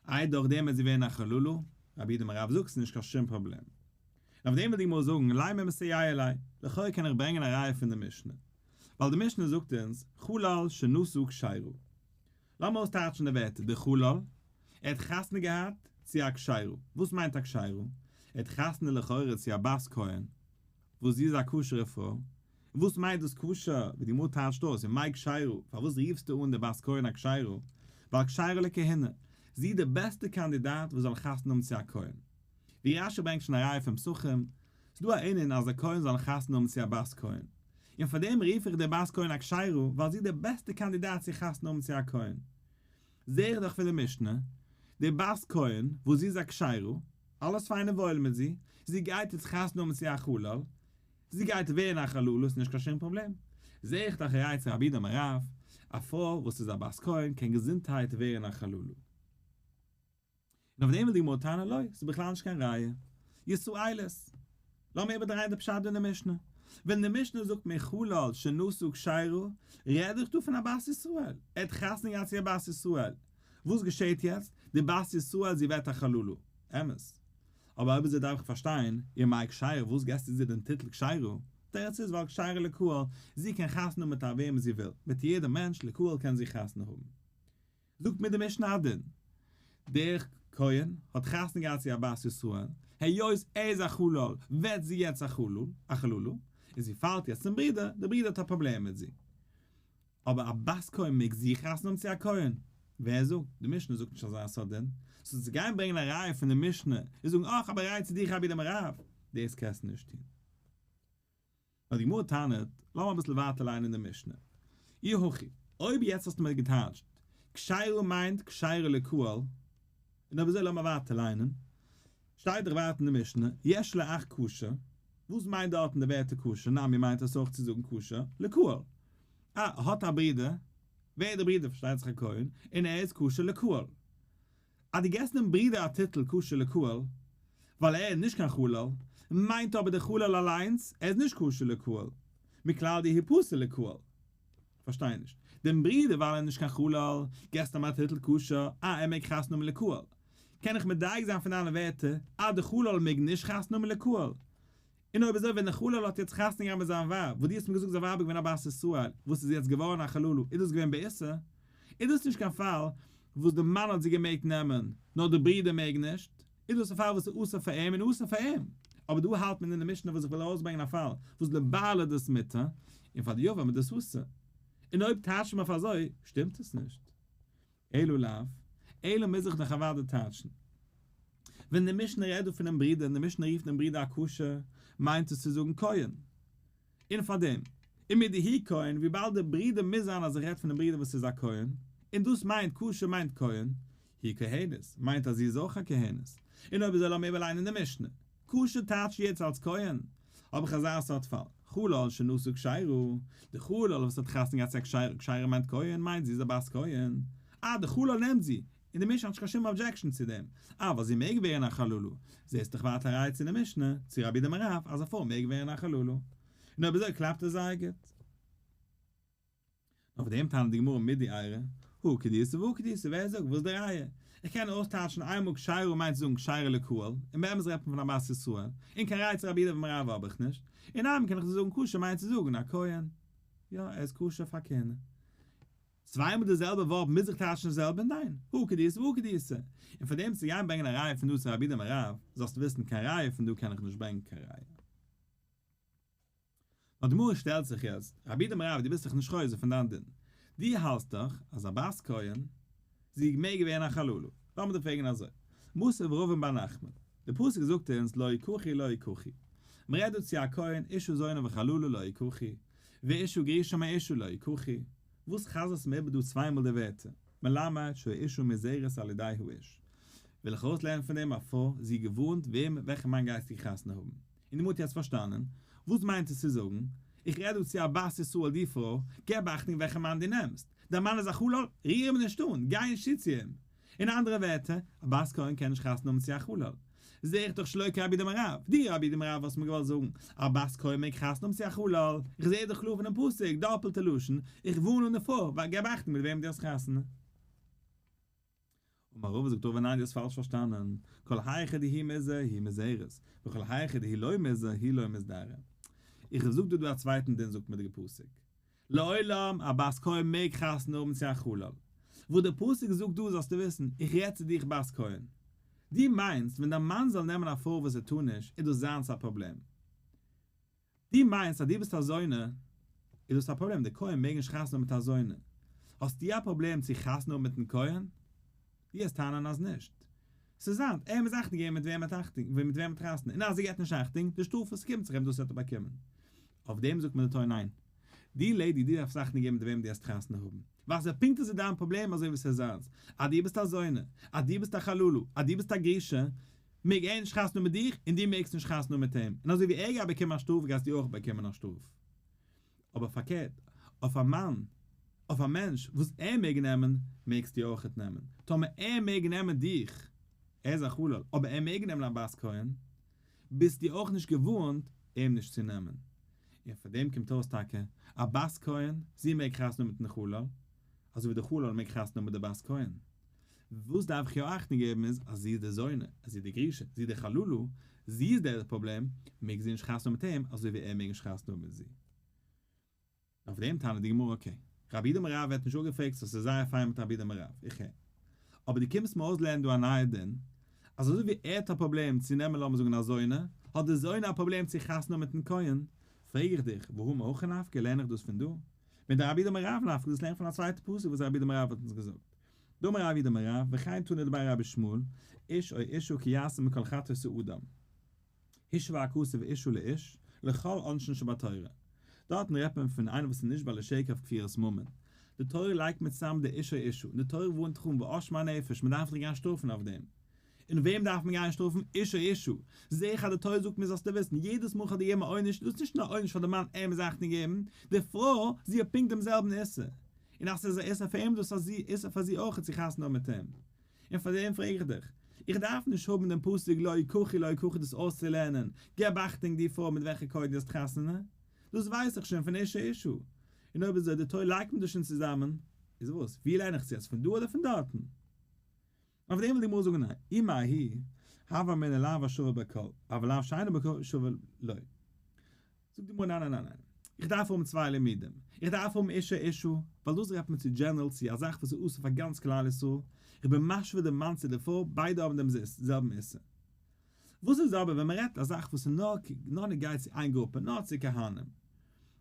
איי דורך דעם וועט זי ווערן א חללה? רב יהודה אמר רב זאגט ס'איז נישט קיין שום פראבלעם. און אויף דעם וויל די גמרא זאגן, לימא מסייע ליה, לכאו' קען איך ברענגען א ראיה פון די משנה. ווייל די משנה זאגט אונז, חלל שנשא כשרה. לאמיר אויסטייטשן די ווערטער, די חלל, ער האט חתונה געהאט צו א כשרה. וואס מיינט א כשרה? ער האט חתונה לכאורה צו א בת כהן, וואס זי איז א כשר'ע פרוי. און וואס מיינט דאס כשר? ווי די גמרא טייטשט אויס, ומאי כשרה, פארוואס רופסטו אן די בת כהן א כשרה? ווייל כשרה לכהונה. זי איז די בעסטע קאנדידאט וואס זאל חתונה האבן צו א כהן. ווי רשי ברענגט שוין א ראיה פון פסחים, ס'דא א ענין אז א כהן זאל חתונה האבן צו א בת כהן, און פאר דעם רוף איך די בת כהן א כשרה, ווייל זי איז די בעסטע קאנדידאט צו חתונה האבן צו א כהן. זע איך דאך פון די משנה, די בת כהן וואס זי איז א כשרה, אלעס פיין און וואויל מיט זי, זי גייט יעצט חתונה האבן צו א חלל, זי גייט ווערן א חללה, ס'נישט קיין שום פראבלעם. זע איך דאך א ראיה צו רב יהודה אמר רב, א פרוי וואס איז א בת כהן קען געזונטהייט ווערן א חללה. און אויף דעם וויל די גמרא טענה'ן לא, ס'איז בכלל נישט קיין ראיה. ישראלית. לאמיר איבערדרייען די פשט דא אין די משנה. ווען די משנה זאגט מיר חלל שנשא כשרה, רעד איך דא פון א בת ישראל. ער האט חתונה געהאט צו א בת ישראל. וואס געשעהט יעצט? די בת ישראל זי ווערט א חללה. אמת. אבער אויב אזוי דארף איך פארשטיין, ומאי כשרה, וואס געסטו זי דעם טיטל כשרה? תירוץ איז ווייל כשרה לקהל, זי קען חתונה האבן מיט א וועמען זי וויל, מיט יעדע מענטש לקהל קען זי חתונה האבן. זאגט מיר די משנה א דין, דער כהן האט חתונה געהאט צו א בת ישראל, היות ער איז א חלל ווערט זי יעצט א חלל, א חללה, און זי פאלט יעצט צום ברודער, דער ברודער האט א פראבלעם מיט זי. אבער א בת כהן מעג זי חתונה האבן צו א כהן? ווער זאגט? די משנה זאגט נישט אזא סארט דין. סאו צו גיין ברענגען א ראיה פון די משנה און זאגן אה כ'האב א ראיה צו דיך רב יהודה אמר רב, דאס קענסטו נישט טון. נאר די גמרא טענה'ט, לאמיר אביסל ווייטער ליינען די משנה. אי הכי, אויב יעצט האסטו מיר געטייטשט, כשרה מיינט כשרה לקהל, און אויב אזוי לאמיר ווייטער ליינען, שטייט דאך ווייטער אין די משנה, יש לו אח כשר, וואס מיינט דארטן די ווערטער כשר, נמי מיינט עס אויך צו זאגן כשר לקהל. אה, ער האט א ברודער, ווער איז דער ברודער? פארשטייט זיך א כהן, און ער איז כשר לקהל. אז דו געסט דעם ברודער א טיטל כשר לקהל, ווייל ער איז נישט קיין חלל, מיינט אבער דער חלל אליינס, ער איז נישט כשר לקהל, מכלל דהוא פסול לקהל. פארשטיי נישט. דעם ברודער ווייל ער איז נישט קיין חלל, געסט אים א טיטל כשר, אה ער מעג חתונה האבן לקהל. קען איך מדייק זיין פון דיינע ווערטער, אז דער חלל מעג נישט חתונה האבן לקהל? און אויב אזוי ווען דער חלל האט יעצט חתונה געהאט מיט זיין ווייב, וואס דו האסט מיר געזאגט זיין ווייב איז געווען א בת ישראל, וואס איז יעצט געווארן א חללה, איז דאס געווען באיסור? איז דאס נישט קיין פאל וואס די מאן האט זי געמעגט נעמען, נאר די ברודער מעג נישט? איז דאס א פאל וואס איז אסור פאר אים און אסור פאר אים? אבער דא האלט מען אין די משנה וואס איך וויל ארויסברענגען א פאל וואס לבעל איז דאס מותר, און פאר די יבם איז דאס אסור. און אויב טייטשט מען אויף אזוי, שטימט עס נישט. אלא לאו, אלא מוז איך דאך אוודאי טייטשן. ווען די משנה רעדט דא פונעם ברודער און די משנה רופט דעם ברודער א כשר, מיינט עס צו זאגן כהן. און פארדעם, ומדהוא כהן, וויבאלד דער ברודער מוז זיין אז איך רעד פונעם ברודער וואס איז א כהן, און דאס מיינט כשר מיינט כהן, היא כהנת, מיינט אז זי איז אויך א כהנת. און אויב אזוי לאמיר איבערליינען די משנה. כשר טייטשט יעצט אלס כהן, האב איך אזא סארט פאל, חלל שנשא כשרה, די חלל וואס האט חתונה געהאט צו א כשרה, כשרה מיינט כהן, מיינט זי איז א בת כהן, אה די חלל נעמט זי, און די משנה האט נישט קיין שום objection צו דעם, אה ווייל זי מעג ווערן א חללה, זעסט דאך ווייטער א ראיה צו די משנה, צו רב יהודה אמר רב, אז א פרוי מעג ווערן א חללה. און אויב אזוי קלאפט עס זייער גוט. אויף דעם טענה'ט די גמרא מידי איירי, הא כדאיתא והא כדאיתא, ווער זאגט וואס די ראיה? איך קען אויסטייטשן איינמאל כשרה מיינט צו זאגן כשרה לקהל, און באמת רעדט מען פון א בת ישראל, און קיין ראיה צו רב יהודה אמר רב האב איך נישט, און איינמאל קען איך דיר זאגן כשר מיינט צו זאגן א כהן. יא, ער איז כשר פאר כהונה. צוויי מאל די זעלבע ווארט מוז איך טייטשן די זעלבע? ניין, הא כדאיתא והא כדאיתא. און פאר דעם צו גיין ברענגען א ראיה פון דא צו רב יהודה אמר רב, זאלסטו וויסן קיין ראיה פון דא קען איך נישט ברענגען קיין ראיה. נאר די גמרא שטעלט זיך יעצט, רב יהודה אמר רב דו ביסט דאך נישט חוזר פון דיין דין, דו האלסט דאך אז א בת כהן, זי מעג ווערן א חללה, לאמיר דיר פרעגן אזוי, מתיב רבין בר נחמן, די פסוק זאגט אונז לא יקחו לא יקחו, מען רעדט דא צו א כהן אשה זונה וחללה לא יקחו, ואשה גרושה מאשה לא יקחו, וואס חזר'סט מיר איבער דא צוויי מאל די ווערטער, מלמד שהאשה מוזהרת על ידי האיש, וויל איך ארויסלערנען פון דעם א פרוי, זי געווארנט וועם וועלכע מאן גייסטו חתונה האבן, און די מוטי האט פארשטאנען. וואס מיינט עס צו זאגן, איך רעד דא צו א בת ישראל די פרוי, געב אכטונג וועלכע מאן דו נעמסט, דיין מאן איז א חלל, ריר אים נישט אן, גיי נישט צו צו אים. אין אנדערע ווערטער, א בת כהן קען נישט חתונה האבן צו א חלל. זע איך דאך שלא כרב יהודה אמר רב, דו רב יהודה אמר רב האסט מיר געוואלט זאגן, א בת כהן מעג חתונה האבן צו א חלל, איך זע דאך קלאר פונעם פסוק, דאפעלטע לשון, איך ווארן אן די פרוי, געב אכטונג מיט וועם דו האסט חתונה. אמר רבא זאגט רבא ניין דו האסט פאלש פארשטאנען, כל היכא דהיא מוזהר היא מוזהרת, וכל היכא דהוא לא מוזהר היא לא מזדהרא. איך זאג דיר דא א צווייטן דין זאגט מיר די פסוק, לעולם א בת כהן מעג חתונה האבן צו א חלל. וואס די פסוק זאגט דא זאלסטו וויסן, איך רעד צו דיך בת כהן. דו מיינסט ווען דיין מאן זאל נעמען א פרוי וואס ער טאר נישט איז דאס זיינס א פראבלעם? דו מיינסט אז דו ביסט א זונה, איז דאס א פראבלעם, דער כהן מעג נישט חתונה האבן מיט א זונה, האסטו א פראבלעם צו חתונה האבן מיטן כהן? דו וועסט טענה'ן אז נישט. ס'איז זיינס, ער מוז אכטונג געבן מיט וועם ער האט אכטונג, מיט וועם ער האט חתונה, און אז ער געבט נישט אכטונג, די שטראף וואס קומט זיך אים דאס וועט ער באקומען. אויף דעם זאגט מען די תורה ניין. דו lady, דו דארפסט אכטונג געבן מיט וועם דו וועסט חתונה האבן, ווייל ס'איז פונקט אזוי דיין פראבלעם אזוי ווי ס'איז זיינס, אז דו ביסט א זונה, אז דו ביסט א חללה, אז דו ביסט א גרושה, מעג ער נישט חתונה מיט דיך און דו מעגסט נישט חתונה מיט אים, און אזוי ווי ער גייט באקומען א שטראף גייסטו אויך באקומען א שטראף. אבער פארקערט, אויף א מאן, אויף א מענטש וואס ער מעג נעמען, מעגסטו אויכעט נעמען. טאמער ער מעג נעמען דיך, ער איז א חלל, אבער ער מעג נעמען א בת כהן, ביסטו אויך נישט געווארנט אים נישט צו נעמען. און פון דעם קומט אויס טאקע, א בת כהן, זי מעג חתונה מיטן חלל, אזוי ווי די חלל מעג חתונה האבן מיט די בת כהן. וואס דארף איך יא אכטונג געבן איז אז זי איז די זונה, אז זי איז די גרושה, זי איז די חללה, זי איז דער פראבלעם, מעג זי נישט חתונה האבן מיט אים אזוי ווי ער מעג נישט חתונה האבן מיט זי. אויף דעם טענה'ט די גמרא okay, רב יהודה אמר רב ווערט נישט אפגעפרעגט so ס'איז זייער פיין מיט רב יהודה אמר רב, איך הער. אבער דו קומסט מיר אויסלערנען דא א נייע דין, אז אזוי ווי ער האט א פראבלעם צו נעמען לאמיר זאגן א זונה, האט די זונה א פראבלעם צו חתונה האבן מיטן כהן, פרעג איך דיך, והא מהכא נפקא לערן איך דאס פון דא? מדרב יהודה אמר רב נפקא דאס לערנט פון א צווייטע פסוק וואס רב יהודה אמר רב האט אונז געזאגט. דאמר רב יהודה אמר רב, וכן תנא דבי רבי ישמעאל, איש או אשה כי יעשה מכל חטאות האדם. השווה הכתוב אשה לאיש, לכל עונשין שבתורה. דארטן רעדט מען פון איינער וואס איז נשבע לשקר אויף כפירת ממון. די תורה לייגט מיט צוזאם די איש או אשה, און די תורה ווארנט דיך אן ואשמה הנפש, מען דארף דיך גיין שטראפן אויף דעם. און וועם דארף מען גיין שטראפן? איש או אשה. זע איך אז די תורה זאגט מיר זאלסטו וויסן, יעדעס מאל איך האב דיר געגעבן א עונש, דאס איז נישט נאר א עונש פאר די מאן ער מוז אכטונג געבן, די פרוי, זי האט פונקט דעם זעלבן איסור. און אז ס'איז א איסור פאר אים, דאס איז א איסור פאר זי אויך צו חתונה האבן מיט אים. און פאר דעם פרעג איך דיך, איך דארף נישט האבן דעם פסוק לא יקחו לא יקחו דאס אויסצולערנען, געב אכטונג די פרוי מיט וועלכע כהן דו האסט חתונה, דאס ווייס איך שוין פון איש או אשה. און אויב אזוי די תורה לייגט מען דאס שוין צוזאמען, איז וואס? ווי לערן איך עס יעצט, פון דא אדער פון דארטן? אויף דעם וויל די גמרא זאגן ניין, אי מההיא הוה אמינא לאו השווה בכל, אבל לאו שאינו בכל שווה לא. זאגט די גמרא ניין ניין ניין ניין, איך דארף האבן צוויי לימודים, איך דארף האבן איש או אשה, ווייל דאס רעדט מען צו general צו א זאך וואס איז אסור פאר גאנץ כלל ישראל, איך בין משווה דעם מאן צו די פרוי, ביידע האבן דעם זעלבן איסור. וואס איז אבער ווען מען רעדט א זאך וואס איז נאר נאר נוגע צו איין גרופע, נאר צו כהנים?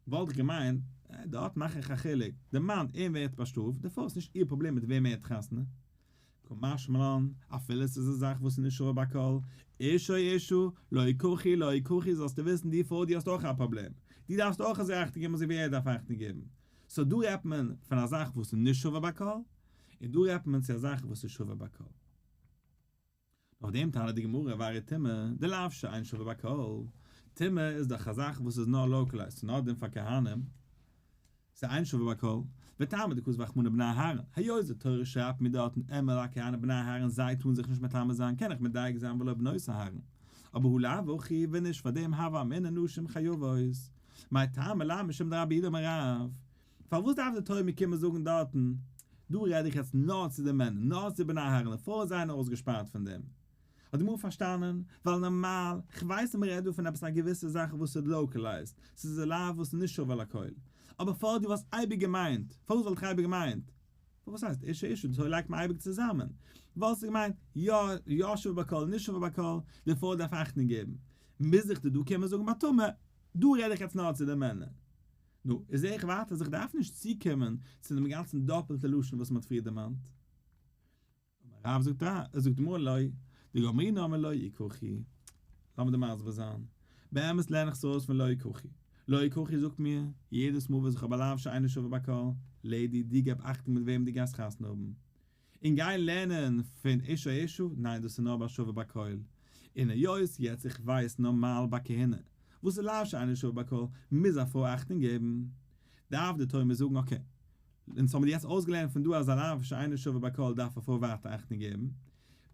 וואלט איך געמיינט, דארט מאך איך א חילוק, די מאן אים ווערט באשטראפט, די פרוי איז נישט איר פראבלעם מיט וועם ער האט חתונה. קא משמע לן, אפילו עס איז א זאך וואס איז נישט שווה בכל, איש או אשה, לא יקחו לא יקחו זאלסטו וויסן דו פרוי דו האסט אויך א פראבלעם, דו דארפסט אויך אזוי אכטונג געבן אזוי ווי ער דארף אכטונג געבן, סאו דא רעדט מען פון א זאך וואס איז נישט שווה בכל, און דא רעדט מען צו א זאך וואס איז שווה בכל. אויף דעם טענה'ט די גמרא והרי טומאה דלאו שאין שווה בכל, טומאה איז דאך א זאך וואס איז נאר לאקעלייזט, ס'איז נאר דין פאר כהנים, ס'איז אין שווה בכל, וטעמא דכתב רחמנא בני אהרן, היות די תורה שרייבט מיר דארטן אמור אל הכהנים בני אהרן זיי טארן זיך נישט מטמא זיין קען איך מדייק זיין ולא בנות אהרן, אבער הא לאו הכי ווען נישט פאר דעם הוה אמינא נשים חייבות, מאי טעמא לאו משום דרב יהודה אמר רב, פארוואס דארף די תורה מיר קומען זאגן דארטן, דא רעד איך יעצט נאר צו די מענער, נאר צו בני אהרן, די פרויען זענען אויסגעשפארט פון דעם. האט די גמרא פארשטאנען, ווייל נארמאל, כ'ווייס אז מ'רעדט דא פון עפעס א געוויסע זאך וואס איז לאקעלייזד, ס'איז א לאו וואס איז נישט שווה לכל. אבער פארט דו וואלסט אייביג געמיינט, פארוואס וואלט איך אייביג געמיינט? וואס הייסט איש אשה, די תורה לייגט מיר אייביג צוזאמען. וואלסטו געמיינט, יא, יא שווה בכל, נישט שווה בכל, די פרוי דארף אכטונג געבן. מוז איך דיר דא קומען זאגן ביי טומאה, דא רעד איך יעצט נאר צו די מענער. נו, איז זעה איך ווייטער אז איך דארף נישט צוקומען צו דעם גאנצן דאפעלטע לשון וואס מען האט פריער דערמאנט. אמר רב זאגט רב, זאגט די גמרא לא, דגמרינן מלא יקחו. לאמיר דיר מסביר זיין. באמת לערן איך עס ארויס פון לא יקחו. לא יקחו זאגט מיר, יעדעס מאל וואס איך האב א לאו שאינו שווה בכל, לעידי, דו געב אכטונג מיט וועם דו גייסט חתונה האבן. און גיין לערנען פון איש או אשה, ניין דאס איז נאר ביי שווה בכל, און היות יעצט איך ווייס נארמאל ביי כהונה, וואס איז לאו שאינו שווה בכל, מוז א פרוי אכטונג געבן, דארף די תורה מיר זאגן okay, אונז האבן יעצט אויסגעלערנט פון דא אז א לאו שאינו שווה בכל דארף א פרוי ווייטער אכטונג געבן,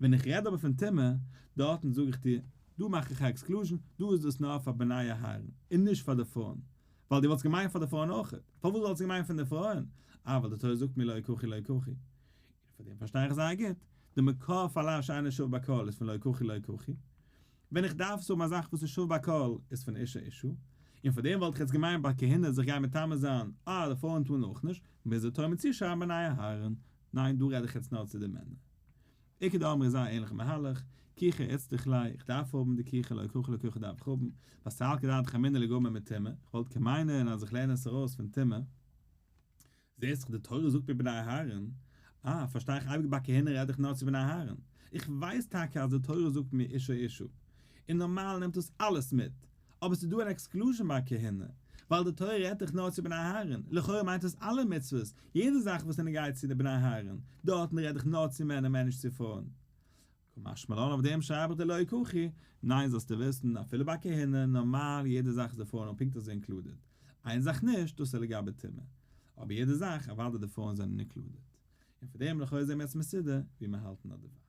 ווען איך רעד אבער פון טומאה, דארטן זאג איך דיר, דא מאך איך א exclusion, דא איז דאס נאר פאר בני אהרן, און נישט פאר די פרויען, ווייל דו וואלסט געמיינט פאר די פרויען אויכעט. פארוואס וואלסטו געמיינט פון די פרויען? אה, ווייל די תורה זאגט מיר לא יקחו לא יקחו. און פאר דעם פארשטיי איך זייער גוט, די מקור פאר לאו שאינו שווה בכל איז פון לא יקחו לא יקחו. ווען איך דארף עס האבן א זאך וואס איז שווה בכל איז פון איש או אשה. און פאר דעם וואלט איך יעצט געמיינט ביי כהונה זיך גיין מטמא זיין, אה, די פרויען טארן אויך נישט, מוז די תורה מיר צושרייבן בני אהרן. ניין, דא רעד איך יעצט נאר צו די מענער. איכא דאמרי איז א ענליכע מהלך, קיחה איצטריך ליה, איך דארף האבן די קיחה לא יקחו לא יקחו דארף איך האבן, ווייל סלקא דעתך אמינא לגמור מטומאה, איך וואלט קען מיינען אז איך לערן עס ארויס פון טומאה, זעסט דאך די תורה זאגט מיר בני אהרן, אה פארשטיי איך אייביג ביי כהונה רעד איך נאר צו בני אהרן, איך ווייס טאקע אז די תורה זאגט מיר איש או אשה, און נארמאל נעמט דאס אלעס מיט, אבער ס'איז דא אן exclusion ביי כהונה, ווייל די תורה רעדט דאך נאר צו בני אהרן, לכאורה מיינט עס אלע מצוות, יעדע זאך וואס איז נוגע צו די בני אהרן, דארטן רעד איך נאר צו מענער מער נישט צו פרויען. קא משמע לן אויף דעם שרייב איך די לא יקחו, ניין זאלסטו וויסן, אפילו ביי כהונה, נארמאל יעדע זאך איז די פרויען אויך פונקט אזוי included, איין זאך נישט, דאס איז לגבי טומאה, אבער יעדע זאך, אוודאי די פרויען זענען included. און פאר דעם לכאורה זעמיר יעצט מסודר ווי מיר האלטן אדערווייל.